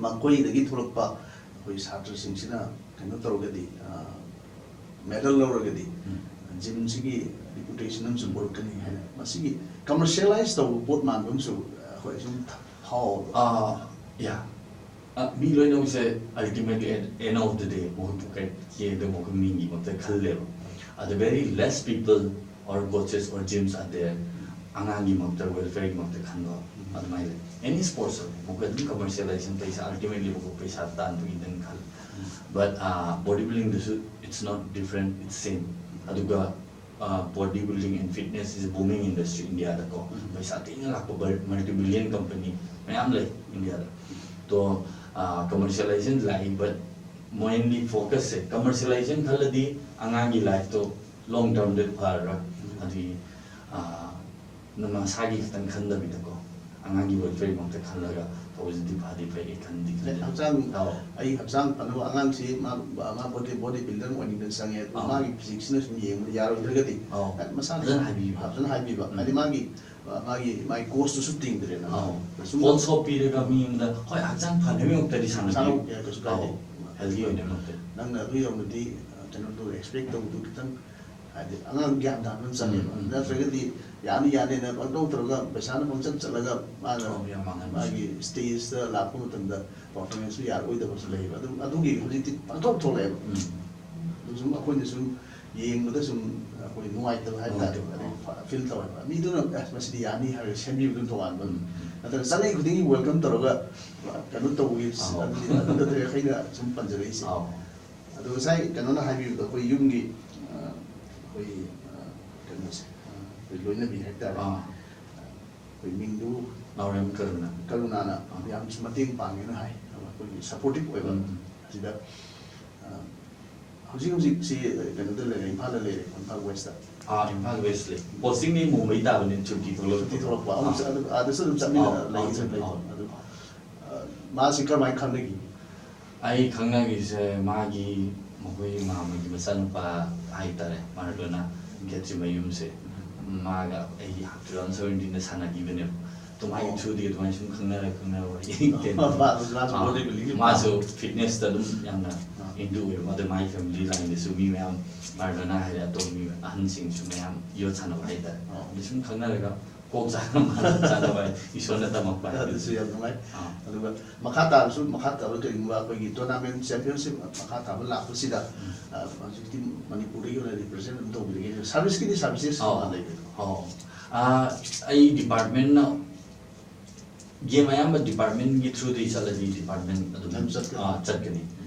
ꯃꯈꯣꯏꯗꯒꯤ ꯊꯣꯛꯂꯛꯄ ꯑꯩꯈꯣꯏ ꯁꯥꯇ꯭ꯔꯁꯤꯡꯁꯤꯅ ꯀꯩꯅꯣ ꯇꯧꯔꯒꯗꯤ, ꯑ, medal ꯂꯧꯔꯒꯗꯤ ꯎꯝ꯫ gymꯁꯤꯒꯤ reputation ꯑꯃꯁꯨ ꯄꯨꯔꯛꯀꯅꯤ ꯍꯥꯏꯅ ꯃꯁꯤꯒꯤ commercialize ꯇꯧꯕ ꯄꯣꯠ ꯃꯥꯟꯕ ꯑꯃꯁꯨ ꯑꯩꯈꯣꯏ ꯁꯨꯝ ꯐꯥꯎꯕ꯫ ꯑꯥ, yeah. ꯑ, ꯃꯤ ꯂꯣꯏꯅꯃꯛꯁꯦ ultimately at end of the day ꯃꯈꯣꯏ ꯄꯣꯀꯦꯠꯀꯤ ꯑꯗꯨ ꯃꯈꯣꯏ ꯃꯤꯒꯤꯃꯛꯇ ꯈꯜꯂꯦꯕ꯫ ꯑ, the very less people or coaches or gyms are there ꯑꯉꯥꯡꯒꯤꯃꯛꯇ, welfareꯒꯤꯃꯛꯇ ꯈꯟꯕ꯫ ꯑꯗꯨꯃꯥꯏꯅ ꯂꯩ꯫ ꯑꯦꯅꯤ ꯁ꯭ꯄꯣꯔꯠꯁ ꯃꯈꯣꯏ ꯑꯗꯨꯝ ꯀꯃꯔꯁꯤꯌꯦꯂꯥꯏꯖꯦꯁꯟ, ꯄꯩꯁꯥ, ꯑꯜꯇꯤꯃꯦꯠꯂꯤ ꯃꯈꯣꯏ ꯄꯩꯁꯥ ꯇꯥꯟꯕꯒꯤꯗꯅ ꯈꯜꯂꯤ꯫ ꯕꯠ ꯕꯣꯗꯤ ꯕꯤꯜꯗꯤꯡꯗꯁꯨ it's not different, it's same. ꯑꯗꯨꯒ body building and fitness is booming industry ꯏꯟꯗꯤꯌꯥꯗꯀꯣ꯫ ꯄꯩꯁꯥ ꯊꯤꯅ ꯂꯥꯛꯄ ꯃꯜꯇꯤ ꯕꯤꯂꯤꯌꯟ ꯀꯝꯄꯅꯤ ꯃꯌꯥꯝ ꯂꯩ ꯏꯟꯗꯤꯌꯥꯗ꯫ ꯇꯣ ꯀꯃꯔꯁꯤꯌꯦꯂꯥꯏꯖꯦꯁꯟ ꯂꯥꯛꯏ, ꯕꯠ ꯃꯦꯟꯂꯤ ꯐꯣꯀꯁꯁꯦ ꯀꯃꯔꯁꯤꯌꯦꯂꯥꯏꯖꯦꯁꯟ ꯈꯜꯂꯗꯤ ꯑꯉꯥꯡꯒꯤ ꯂꯥꯏꯐꯇꯣ ꯂꯣꯡ ꯇꯔꯝꯗ ꯐꯔꯔꯣꯏ꯫ ꯑꯗꯨꯒꯤ ꯅꯪ ꯃꯁꯥꯒꯤ ꯈꯛꯇꯪ ꯈꯟꯗꯕꯤꯗꯀꯣ, ꯑꯉꯥꯡꯒꯤ ꯋꯦꯜꯐꯤꯌꯔꯒꯤꯗꯃꯛꯇ ꯈꯜꯂꯒ ꯇꯧꯕꯁꯤꯗꯤ ꯐꯗꯤ ꯐꯩ ꯈꯟꯗꯤ ꯈꯟꯖꯩ꯫ ꯍꯛꯆꯥꯡ ꯑꯧ꯫ ꯑꯩ ꯍꯛꯆꯥꯡ ꯐꯅꯕ ꯑꯉꯥꯡꯁꯤ ꯃꯥ ꯃꯥ ꯕꯣꯗꯤ ꯕꯣꯗꯤ ꯕꯤꯜꯗꯔ ꯑꯣꯏꯅꯤꯡꯗꯅ ꯆꯪꯉꯦ꯫ ꯑꯗꯨ ꯑꯧ꯫ ꯃꯥꯒꯤ ꯐꯤꯖꯤꯛꯁꯤꯅ ꯁꯨꯝ ꯌꯦꯡꯕꯗ ꯌꯥꯔꯣꯏꯗ꯭ꯔꯒꯗꯤ ꯑꯧ꯫ ꯃꯁꯥꯅ ꯐꯖꯅ ꯍꯥꯏꯕꯤꯕ꯫ ꯐꯖꯅ ꯍꯥꯏꯕꯤꯕ꯫ ꯎꯝ꯫ ꯍꯥꯏꯗꯤ ꯃꯥꯒꯤ ꯃꯥꯒꯤ ꯃꯥꯒꯤ ꯀꯣꯁꯇꯨꯁꯨ ꯇꯤꯡꯗ꯭ꯔꯦꯅ꯫ ꯑꯧ꯫ ꯁꯨꯝ ꯐꯣꯜꯁ ꯍꯣꯞ ꯄꯤꯔꯒ ꯃꯤ ꯑꯃꯗ ꯍꯣꯏ ꯍꯛꯆꯥꯡ ꯐꯅꯕꯒꯤꯃꯛꯇꯗꯤ ꯁꯥꯟꯅꯕꯤꯌꯨ꯫ ꯁꯥꯟꯅꯧ, ꯌꯥꯏ, ꯀꯩꯁꯨ ꯀꯥꯏꯗꯦ꯫ ꯑꯧ꯫ ꯍꯦꯜꯗꯤ ꯑꯣꯏꯅꯕꯃꯛꯇ꯫ ꯅꯪꯅ ꯑꯗꯨ ꯌꯧꯅꯗꯤ ꯀꯩꯅꯣ ꯇꯧ ꯑꯦꯛꯁꯄꯦꯛ ꯇꯧꯕꯗꯨ ꯈꯤꯇꯪ ꯍꯥꯏꯗꯤ ꯑꯉꯥꯡ ꯒ꯭ꯌꯥꯟ ꯇꯥꯕ ꯑꯃ ꯆꯪꯉꯦꯕ꯫ ꯎꯝ, ꯎꯝ꯫ ꯅꯠꯇ꯭ꯔꯒꯗꯤ ꯌꯥꯅꯤ ꯌꯥꯅꯤꯅ ꯄꯪꯇꯧ ꯇꯧꯔꯒ ꯄꯩꯁꯥꯅ ꯄꯪꯆꯠ ꯆꯠꯂꯒ ꯃꯥꯅ ꯑꯧ, ꯌꯥꯝ ꯃꯥꯡꯍꯟꯕꯁꯨ꯫ ꯃꯥꯒꯤ ꯁ꯭ꯇꯦꯖꯇ ꯂꯥꯛꯄ ꯃꯇꯝꯗ ꯄꯔꯐꯣꯔꯃꯦꯟꯁꯁꯨ ꯌꯥꯔꯛꯑꯣꯏꯗꯕꯁꯨ ꯂꯩꯌꯦꯕ꯫ ꯑꯗꯨꯝ ꯑꯗꯨꯒꯤ ꯍꯧꯖꯤꯛꯇꯤ ꯄꯪꯊꯣꯛ ꯊꯣꯛꯂꯛꯑꯦꯕ꯫ ꯎꯝ꯫ ꯑꯗꯨ ꯁꯨꯝ ꯑꯩꯈꯣꯏꯅ ꯁꯨꯝ ꯌꯦꯡꯕꯗ ꯁꯨꯝ ꯑꯩꯈꯣꯏ ꯅꯨꯡꯉꯥꯏꯇꯕ ꯍꯥꯏꯕ ꯇꯥꯔꯦ꯫ ꯅꯨꯡꯉꯥꯏꯇꯕ꯫ ꯑꯗꯩ ꯐ-, ꯐꯤꯜ ꯇꯧꯋꯦꯕ꯫ ꯃꯤꯗꯨꯅ "ꯑꯁ, ꯃꯁꯤꯗꯤ ꯌꯥꯅꯤ" ꯍꯥꯏꯔꯒ ꯁꯦꯝꯕꯤꯕꯗꯨꯅ ꯇꯣꯉꯥꯟꯕ꯫ ꯎꯝ꯫ ꯅꯠꯇ꯭ꯔꯒ ꯆꯪꯉꯛꯏ ꯈꯨꯗꯤꯡꯒꯤ ꯋꯦꯜꯀꯝ ꯇꯧꯔꯒ ꯀꯩꯅꯣ ꯇꯧꯕꯒꯤ ꯑꯧ꯫ ꯑꯗꯨꯗꯤ ꯑꯗꯨꯗ ꯑꯩꯈꯣꯏꯅ ꯁꯨꯝ ꯄꯟꯖꯔꯛꯏꯁꯦ꯫ ꯑꯧ꯫ ꯑꯗꯣ ꯉꯁꯥꯏ ꯀꯩꯅꯣꯅ ꯍꯥꯏꯕꯤꯕꯗꯣ ꯑꯩꯈꯣꯏ ꯌꯨꯝꯒꯤ, ꯑ, ꯑꯩꯈꯣꯏ, ꯑ, ꯀꯩꯅꯣꯁꯦ, ꯑ, ꯑꯩꯈꯣꯏ ꯂꯣꯏꯅꯕꯤ ꯍꯥꯏꯇꯥꯔꯦ꯫ ꯑꯥ꯫ ꯑꯩꯈꯣꯏ ꯃꯤꯡꯗꯨ ꯅꯥꯎꯔꯦꯝ ꯀꯔꯨꯅꯥ꯫ ꯀꯔꯨꯅꯥꯅ ꯑꯥ꯫ ꯌꯥꯝ ꯃꯇꯦꯡ ꯄꯥꯡꯉꯦꯅ ꯍꯥꯏ꯫ ꯑꯩꯈꯣꯏꯒꯤ ꯁꯄꯣꯔꯇꯤꯞ ꯑꯣꯏꯕ ꯎꯝ꯫ ꯑꯁꯤꯗ, ꯑ, ꯍꯧꯖꯤꯛ ꯍꯧꯖꯤꯛꯁꯤ ꯀꯩꯅꯣꯗ ꯂꯩꯔꯦ, ꯏꯝꯐꯥꯜꯗ ꯂꯩꯔꯦ, ꯏꯝꯐꯥꯜ ꯋꯦꯁꯇ꯫ ꯑꯥ, ꯏꯝꯐꯥꯜ ꯋꯦꯁ ꯂꯩ꯫ ꯄꯣꯁꯇꯤꯡꯗꯤ ꯃꯨꯝꯕꯩ ꯇꯥꯕꯅꯤ, ꯁꯨꯇꯤ ꯊꯣꯛꯂꯛꯄ꯫ ꯁꯨꯇꯤ ꯊꯣꯛꯂꯛꯄ꯫ ꯑꯃꯨꯛ ꯑꯥ꯫ ꯆꯠ-, ꯑꯗꯨ, ꯑꯥꯗꯁꯨ ꯑꯗꯨꯝ ꯆꯠꯃꯤꯟꯅ ꯑꯥ, ꯂꯩ-, ꯑꯥ, ꯂꯩ-, ꯑꯥ꯫ ꯑꯗꯨ, ꯑ, ꯃꯥꯁꯤ ꯀꯔꯝꯍꯥꯏꯅ ꯈꯪꯅꯈꯤ? ꯑꯩ ꯈꯪꯅꯈꯤꯁꯦ ꯃꯥꯒꯤ, ꯃꯈꯣꯏ ꯃꯥꯝꯃꯒꯤ ꯃꯆꯥꯅꯨꯄꯥ ꯍꯥꯏꯇꯥꯔꯦ, ꯃꯥꯔꯗꯣꯅꯥ ꯒꯦꯠꯁꯤ ꯃꯌꯨꯝꯁꯦ, ꯃꯥꯒ ꯑꯩ two thousand seventeen ꯗ ꯁꯥꯟꯅꯈꯤꯕꯅꯦꯕ꯫ ꯑꯗꯨꯃꯥꯏꯅ ꯑꯣ꯫ Through ꯗꯒꯤ ꯑꯗꯨꯃꯥꯏꯅ ꯁꯨꯝ ꯈꯪꯅꯔ ꯈꯪꯅꯔ ꯋꯥꯔꯤ ꯀꯩꯅꯣ꯫ ꯃꯥꯁꯨ, ꯃꯥꯁꯨ ꯑꯥ, body building ꯒꯤ ꯃꯥꯁꯨ ꯄꯥꯝꯕ꯫ Fitness ꯇ ꯑꯗꯨꯝ ꯌꯥꯝꯅ ꯑꯥ꯫ Into ꯑꯣꯏꯕ꯫ ꯑꯗ ꯃꯥꯒꯤ family line ꯗꯁꯨ ꯃꯤ ꯃꯌꯥꯝ ꯃꯥꯔꯗꯣꯅꯥ ꯍꯥꯏꯔꯦ, ꯑꯇꯣꯞꯄ ꯃꯤ ꯑꯍꯟꯁꯤꯡꯁꯨ ꯃꯌꯥꯝ ꯌꯣꯠ ꯁꯥꯟꯅꯕ ꯍꯥꯏꯇꯥꯔꯦ꯫ ꯑꯥ꯫ ꯑꯗ ꯁꯨꯝ ꯈꯪꯅꯔꯒ ꯀꯣꯛ ꯆꯥꯅꯕ ꯆꯥꯅꯕ ꯍꯥꯏ, ꯏꯁꯣꯔꯅ ꯇꯝꯃꯛꯄ ꯍꯥꯏꯕꯗꯨ꯫ ꯑꯗꯨꯁꯨ ꯌꯥꯝ ꯅꯨꯡꯉꯥꯏ꯫ ꯑꯥ꯫ ꯑꯗꯨꯒ ꯃꯈꯥ ꯇꯥꯕꯁꯨ, ꯃꯈꯥ ꯇꯥꯕ ꯀꯔꯤꯒꯨꯝꯕ ꯑꯩꯈꯣꯏꯒꯤ tournament championship ꯃꯈꯥ ꯇꯥꯕ ꯂꯥꯛꯄꯁꯤꯗ, ꯎꯝ꯫ ꯑ, ꯍꯧꯖꯤꯛꯇꯤ ꯃꯅꯤꯄꯨꯔꯗꯒꯤ ꯑꯣꯏꯅ represent ꯑꯗꯨꯝ ꯇꯧꯕꯤꯔꯒꯦ꯫ Service ꯀꯤꯗꯤ services ꯑꯧ꯫ ꯀꯃꯥꯏꯅ ꯂꯩꯒꯦ? ꯑꯧ꯫ ꯑ, ꯑꯩ department ꯅ ꯒꯦꯝ ꯑꯌꯥꯝꯕ ꯗꯤꯄꯥꯔꯠꯃꯦꯟꯒꯤ ꯊ꯭ꯔꯨꯗꯒꯤ ꯆꯠꯂꯗꯤ ꯗꯤꯄꯥꯔꯠꯃꯦꯟ ꯑꯗꯨꯝ ꯑꯗꯨꯝ ꯆꯠꯀꯅꯤ꯫ ꯑꯥ, ꯆꯠꯀꯅꯤ꯫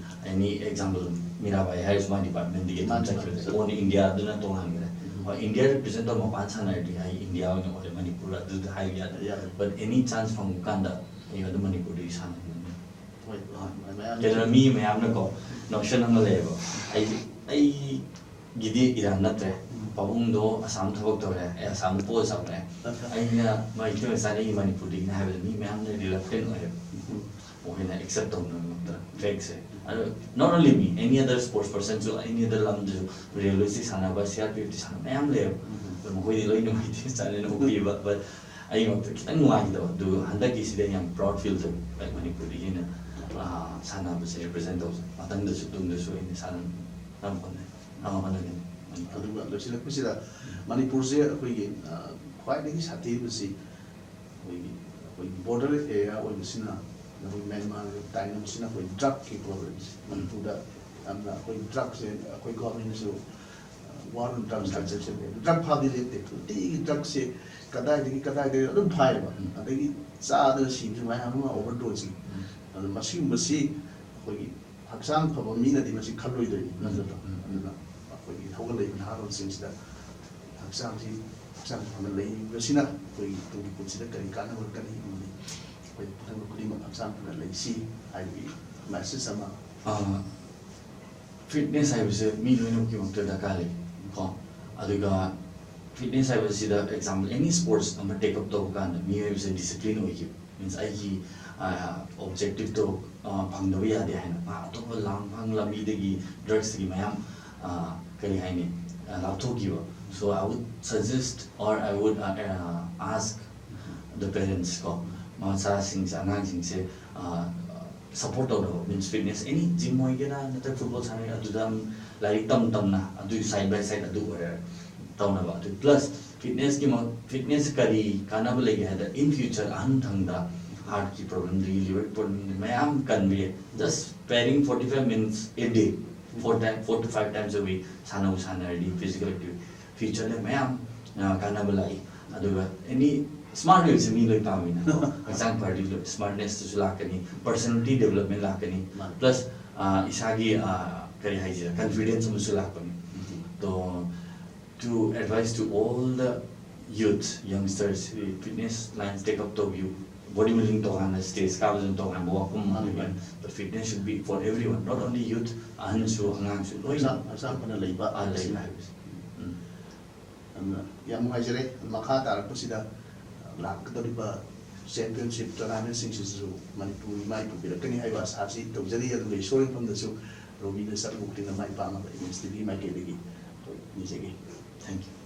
ꯑꯦꯅꯤ ꯑꯦꯛꯖꯥꯝꯄꯜ ꯃꯤꯔꯥꯕꯥꯏ ꯍꯥꯏꯔꯤꯁꯨ ꯃꯥ ꯗꯤꯄꯥꯔꯠꯃꯦꯟꯗꯒꯤ ꯑꯗꯨꯝ ꯃꯥꯅꯤ, ꯆꯠꯈ꯭ꯔꯦ꯫ ꯃꯥꯅꯤ꯫ ꯑꯣꯟ ꯏꯟꯗꯤꯌꯥ ꯑꯗꯨꯅ ꯇꯣꯉꯥꯟꯈ꯭ꯔꯦ꯫ ꯎꯝ꯫ ꯍꯣꯏ, ꯏꯟꯗꯤꯌꯥ ꯔꯤꯄ꯭ꯔꯖꯦꯟ ꯇꯧꯕ ꯃꯄꯥꯟ ꯁꯥꯟꯅꯔꯗꯤ ꯍꯥꯏ ꯏꯟꯗꯤꯌꯥ ꯑꯣꯏꯅ ꯑꯣꯏꯔꯦ, ꯃꯅꯤꯄꯨꯔ ꯑꯗꯨꯗ ꯍꯥꯏꯕ ꯌꯥꯗꯦ꯫ ꯌꯥꯗꯦ꯫ ꯕꯠ ꯑꯦꯅꯤ ꯆꯥꯟꯁ ꯐꯪꯕ ꯀꯥꯟꯗ ꯑꯩ ꯑꯗꯨꯝ ꯃꯅꯤꯄꯨꯔꯗꯒꯤ ꯁꯥꯟꯅꯅꯤꯡꯉꯤ꯫ ꯍꯣꯏ, ꯃꯌꯥꯝ ꯀꯩꯅꯣ ꯃꯤ ꯃꯌꯥꯝꯅꯀꯣ ꯅꯣꯁꯟ ꯑꯃ ꯂꯩꯌꯦꯕ, ꯑꯩ ꯑꯩꯒꯤꯗꯤ ꯏꯔꯥꯟ ꯅꯠꯇ꯭ꯔꯦ, ꯎꯝ꯫ ꯄꯥꯕꯨꯡꯗꯣ ꯑꯁꯥꯝ ꯊꯕꯛ ꯇꯧꯔꯦ, ꯑꯩ ꯑꯁꯥꯝꯗ ꯄꯣꯛꯑ ꯆꯥꯎꯔꯦ, ꯅꯠꯇ꯭ꯔꯦ꯫ ꯑꯩꯅ ꯃꯥꯏ ꯏꯇꯩ ꯃꯆꯥꯅ ꯑꯩꯒꯤ ꯃꯅꯤꯄꯨꯔꯗꯒꯤꯅꯦ ꯍꯥꯏꯕꯗ ꯃꯤ ꯃꯌꯥꯝꯅ ꯔꯤꯂꯛꯇꯦꯟ ꯑꯣꯏꯌꯦꯕ꯫ ꯎꯝ꯫ ꯑꯩꯈꯣꯏꯅ ꯑꯦꯛꯁꯦꯞ ꯇꯧꯅꯕꯃꯛꯇ ꯐꯦꯛꯁꯦ꯫ ꯑꯗꯣ not only me, any other sports personꯁꯨ, any other ꯂꯝꯗꯁꯨ, ꯔꯦꯜꯋꯦꯁꯤ ꯁꯥꯟꯅꯕ, ꯁꯤ ꯑꯥꯔ ꯄꯤ ꯑꯦꯐꯇꯤ ꯁꯥꯟꯅꯕ ꯃꯌꯥꯝ ꯂꯩꯌꯦꯕ꯫ ꯎꯝ꯫ ꯑꯗꯣ ꯃꯈꯣꯏꯗꯤ ꯂꯣꯏ ꯅꯨꯡꯉꯥꯏꯇꯦ, ꯆꯠꯂꯦꯅ ꯑꯣꯛꯄꯤꯕ, but ꯑꯩꯃꯛꯇ ꯈꯤꯇꯪ ꯅꯨꯡꯉꯥꯏꯈꯤꯗꯕ꯫ ꯑꯗꯨ ꯍꯟꯗꯛꯀꯤꯁꯤꯗ ꯌꯥꯝ ꯄ꯭ꯔꯥꯎꯗ ꯐꯤꯜ ꯇꯧꯏ, like, ꯃꯅꯤꯄꯨꯔꯗꯒꯤ ꯑꯩꯅ, ꯑꯥ, ꯁꯥꯟꯅꯕꯁꯦ ꯔꯤꯄ꯭ꯔꯖꯦꯟ ꯇꯧꯕꯁꯦ꯫ ꯃꯊꯪꯗꯁꯨ ꯇꯨꯡꯗꯁꯨ ꯑꯩꯅ ꯁꯥꯟꯅꯅꯕ ꯍꯣꯠꯅꯩ, ꯅꯕ ꯍꯣꯠꯅꯒꯅꯤ꯫ ꯑꯗꯨꯒ ꯂꯣꯏꯁꯤꯜꯂꯛꯄꯁꯤꯗ ꯃꯅꯤꯄꯨꯔꯁꯦ ꯑꯩꯈꯣꯏꯒꯤ, ꯑ, ꯈ꯭ꯋꯥꯏꯗꯒꯤ ꯁꯥꯊꯤꯕꯁꯤ ꯑꯩꯈꯣꯏꯒꯤ, ꯑꯩꯈꯣꯏꯒꯤ ꯕꯣꯔꯗꯔ ꯑꯦꯔꯤꯌꯥ ꯑꯣꯏꯕꯁꯤꯅ, ꯑꯩꯈꯣꯏ ꯃ꯭ꯌꯥꯟꯃꯥꯔꯒ ꯇꯥꯏꯅꯕꯁꯤꯅ ꯑꯩꯈꯣꯏ ꯗ꯭ꯔꯒꯀꯤ ꯄ꯭ꯔꯣꯕ꯭ꯂꯦꯝꯁꯦ ꯃꯅꯤꯄꯨꯔꯗ ꯌꯥꯝꯅ, ꯑꯩꯈꯣꯏ ꯗ꯭ꯔꯒꯁꯦ ꯑꯩꯈꯣꯏ ꯒꯣꯔꯃꯦꯟꯅꯁꯨ ꯋꯥꯔ ꯑꯣꯟ ꯗ꯭ꯔꯒꯁ ꯀꯟꯖꯝꯁꯟ, ꯗ꯭ꯔꯒ ꯐꯥꯕꯗꯤ ꯂꯦꯞꯇꯦ, ꯅꯨꯡꯇꯤꯒꯤ ꯗ꯭ꯔꯒꯁꯦ ꯀꯗꯥꯏꯗꯒꯤ ꯀꯗꯥꯏꯗꯒꯤ ꯑꯗꯨꯝ ꯐꯥꯏꯌꯦꯕ꯫ ꯑꯗꯒꯤ ꯆꯥꯗꯅ ꯁꯤꯕꯁꯨ ꯃꯌꯥꯝ ꯑꯃ ꯑꯣꯚꯔꯗꯣꯁꯀꯤ꯫ ꯑꯗꯣ ꯃꯁꯤꯒꯨꯝꯕꯁꯤ ꯑꯩꯈꯣꯏꯒꯤ ꯍꯛꯆꯥꯡ ꯐꯕ ꯃꯤꯅꯗꯤ ꯃꯁꯤ ꯈꯜꯂꯣꯏꯗꯣꯏꯅꯤ, ꯅꯠꯇ꯭ꯔꯥ? ꯎꯝ꯫ ꯑꯗꯨꯅ ꯑꯩꯈꯣꯏꯒꯤ ꯍꯧꯒꯠꯂꯛꯏꯕ ꯅꯍꯥꯔꯣꯜꯁꯤꯡꯁꯤꯗ ꯍꯛꯆꯥꯡꯁꯤ, ꯍꯛꯆꯥꯡ ꯐꯅ ꯂꯩꯕꯁꯤꯅ ꯑꯩꯈꯣꯏꯒꯤ ꯇꯨꯡꯒꯤ ꯄꯨꯟꯁꯤꯗ ꯀꯔꯤ ꯀꯥꯟꯅꯕ ꯀꯔꯤ ꯑꯃꯗꯤ ꯑꯩꯈꯣꯏ ꯄꯨꯝꯅꯃꯛ ꯈꯨꯗꯤꯡꯃꯛ ꯍꯛꯆꯥꯡ ꯐꯅ ꯂꯩꯁꯤ ꯍꯥꯏꯕꯒꯤ ꯃꯦꯁꯦꯖ ꯑꯃ꯫ ꯐꯤꯠꯅꯦꯁ ꯍꯥꯏꯕꯁꯦ ꯃꯤ ꯂꯣꯏꯅꯃꯛꯀꯤꯃꯛꯇ ꯗꯔꯀꯥꯔ ꯂꯩ ꯀꯣ꯫ ꯑꯗꯨꯒ ꯐꯤꯠꯅꯦꯁ ꯍꯥꯏꯕꯁꯤꯗ ꯑꯦꯛꯖꯥꯝꯄꯜ ꯑꯦꯅꯤ ꯁ꯭ꯄꯣꯔꯠꯁ ꯑꯃ ꯇꯦꯛ ꯑꯞ ꯇꯧꯕ ꯀꯥꯟꯗ ꯃꯤꯑꯣꯏꯕꯁꯦ ꯗꯤꯁꯤꯄ꯭ꯂꯤꯟ ꯑꯣꯏꯈꯤꯕ ꯃꯤꯟꯁ ꯑꯩꯒꯤ ꯑꯣꯞꯖꯦꯛꯇꯤꯞꯇꯣ ꯐꯪꯗꯕ ꯌꯥꯗꯦ ꯍꯥꯏꯅ ꯃꯥ ꯑꯇꯣꯞꯄ ꯂꯥꯡꯐꯥꯡ ꯂꯝꯕꯤꯗꯒꯤ ꯗ꯭ꯔꯒꯁꯇꯒꯤ ꯃꯌꯥꯝ, ꯑ, ꯀꯔꯤ ꯍꯥꯏꯅꯤ, ꯑ, ꯂꯥꯞꯊꯣꯛꯈꯤꯕ꯫ So I would suggest or I would, uh, uh, ask the parents ꯀꯣ, ꯃꯆꯥꯁꯤꯡꯁꯦ, ꯑꯉꯥꯡꯁꯤꯡꯁꯦ, ꯑ, ꯁꯞꯄꯣꯔꯠ ꯇꯧꯅꯕ, ꯃꯤꯟꯁ ꯐꯤꯠꯅꯦꯁ ꯑꯦꯅꯤ ꯖꯤꯝ ꯑꯣꯏꯒꯦꯔꯥ ꯅꯠꯇ꯭ꯔꯒ ꯐꯨꯠꯕꯣꯜ ꯁꯥꯟꯅꯒꯦꯔꯥ ꯑꯗꯨꯗ ꯂꯥꯏꯔꯤꯛ ꯇꯝ ꯇꯝꯅ ꯑꯗꯨꯒꯤ ꯁꯥꯏꯠ ꯕꯥꯏ ꯁꯥꯏꯠ ꯑꯗꯨ ꯑꯣꯏꯔ ꯇꯧꯅꯕ꯫ ꯑꯗꯨ ꯄ꯭ꯂꯁ ꯐꯤꯠꯅꯦꯁꯀꯤ ꯐꯤꯠꯅꯦꯁ ꯀꯔꯤ ꯀꯥꯟꯅꯕ ꯂꯩꯒꯦ ꯍꯥꯏꯗ ꯏꯟ ꯐ꯭ꯌꯨꯆꯔ ꯑꯍꯟ ꯊꯪꯗ ꯍꯥꯔꯠꯀꯤ ꯄ꯭ꯔꯣꯕ꯭ꯂꯦꯝꯗꯒꯤ ꯂꯤꯚꯔ ꯄ꯭ꯔꯣꯕ꯭ꯂꯦꯝꯗꯒꯤ ꯃꯌꯥꯝ ꯀꯟꯕ ꯌꯥꯏ꯫ Just pairing forty five minutes a day, four time, four to five times a week ꯁꯥꯟꯅꯕ ꯁꯥꯟꯅꯔꯗꯤ ꯐꯤꯖꯤꯀꯦꯜ ꯑꯦꯛꯇꯤꯚꯤꯇꯤ ꯐ꯭ꯌꯨꯆꯔꯗ ꯃꯌꯥꯝ, ꯑ, ꯀꯥꯟꯅꯕ ꯂꯥꯛꯏ꯫ ꯑꯗꯨꯒ ꯑꯦꯅꯤ ꯁ꯭ꯃꯥꯔꯠ ꯑꯣꯏꯕꯁꯦ ꯃꯤ ꯂꯣꯏ ꯄꯥꯝꯃꯤꯅꯀꯣ꯫ ꯍꯛꯆꯥꯡ ꯐꯔꯗꯤ ꯂꯣꯏ ꯁ꯭ꯃꯥꯔꯠꯅꯦꯁꯇꯨꯁꯨ ꯂꯥꯛꯀꯅꯤ, ꯄꯔꯁꯅꯦꯂꯤꯇꯤ ꯗꯦꯕꯂꯞꯃꯦꯟ ꯂꯥꯛꯀꯅꯤ, ꯃꯥꯅꯤ꯫ ꯄ꯭ꯂꯁ ꯏꯁꯥꯒꯤ ꯑ, ꯀꯔꯤ ꯍꯥꯏꯁꯤꯔ, ꯀꯟꯐꯤꯗꯦꯟꯁ ꯑꯃꯁꯨ ꯂꯥꯛꯄꯅꯤ꯫ ꯎꯝ꯫ ꯇꯣ, to advise to all the youth, youngsters, fitness line take up ꯇꯧꯕꯤꯌꯨ꯫ ꯕꯣꯗꯤ ꯕꯤꯜꯗꯤꯡ ꯇꯣꯉꯥꯟꯅ, ꯁ꯭ꯇꯦꯖ ꯀꯥꯕꯁꯤꯅ ꯇꯣꯉꯥꯟꯕ ꯋꯥꯐꯝ ꯑꯃ ꯃꯥꯅꯤ, ꯑꯣꯏꯕ꯫ ꯃꯥꯅꯤ꯫ But fitness should be for everyone, not only youth, ꯑꯍꯟꯁꯨ ꯑꯉꯥꯡꯁꯨ ꯂꯣꯏꯅ꯫ ꯍꯛꯆꯥꯡ ꯍꯛꯆꯥꯡ ꯐꯅ ꯂꯩꯕ ꯑ, ꯂꯩꯕ ꯑꯁꯤꯅꯤ꯫ ꯍꯥꯏꯕꯁꯦ꯫ ꯎꯝ꯫ ꯌꯥꯝꯅ ꯌꯥꯝ ꯅꯨꯡꯉꯥꯏꯖꯔꯦ꯫ ꯃꯈꯥ ꯇꯥꯔꯛꯄꯁꯤꯗ ꯂꯥꯛꯀꯗꯧꯔꯤꯕ ꯆꯦꯝꯄꯤꯌꯟꯁꯤꯞ ꯇꯣꯔꯅꯥꯃꯦꯟꯁꯤꯡꯁꯤꯁꯨ ꯃꯅꯤꯄꯨꯔ ꯃꯥꯏ ꯄꯨꯕꯤꯔꯛꯀꯅꯤ ꯍꯥꯏꯕ ꯑꯁꯥꯁꯤ ꯇꯧꯖꯔꯤ꯫ ꯑꯗꯨꯒ ꯏꯁꯣꯔꯒꯤ ꯃꯐꯝꯗꯁꯨ ꯔꯣꯕꯤꯅ ꯁꯔꯨꯛ ꯇꯤꯟꯅ ꯃꯥꯏ ꯄꯥꯛꯅꯕ ꯑꯦꯝ ꯑꯦꯁ ꯇꯤ ꯚꯤ ꯃꯥꯏꯀꯩꯗꯒꯤ ꯑꯩꯈꯣꯏ ꯅꯤꯖꯒꯦ꯫ Thank you.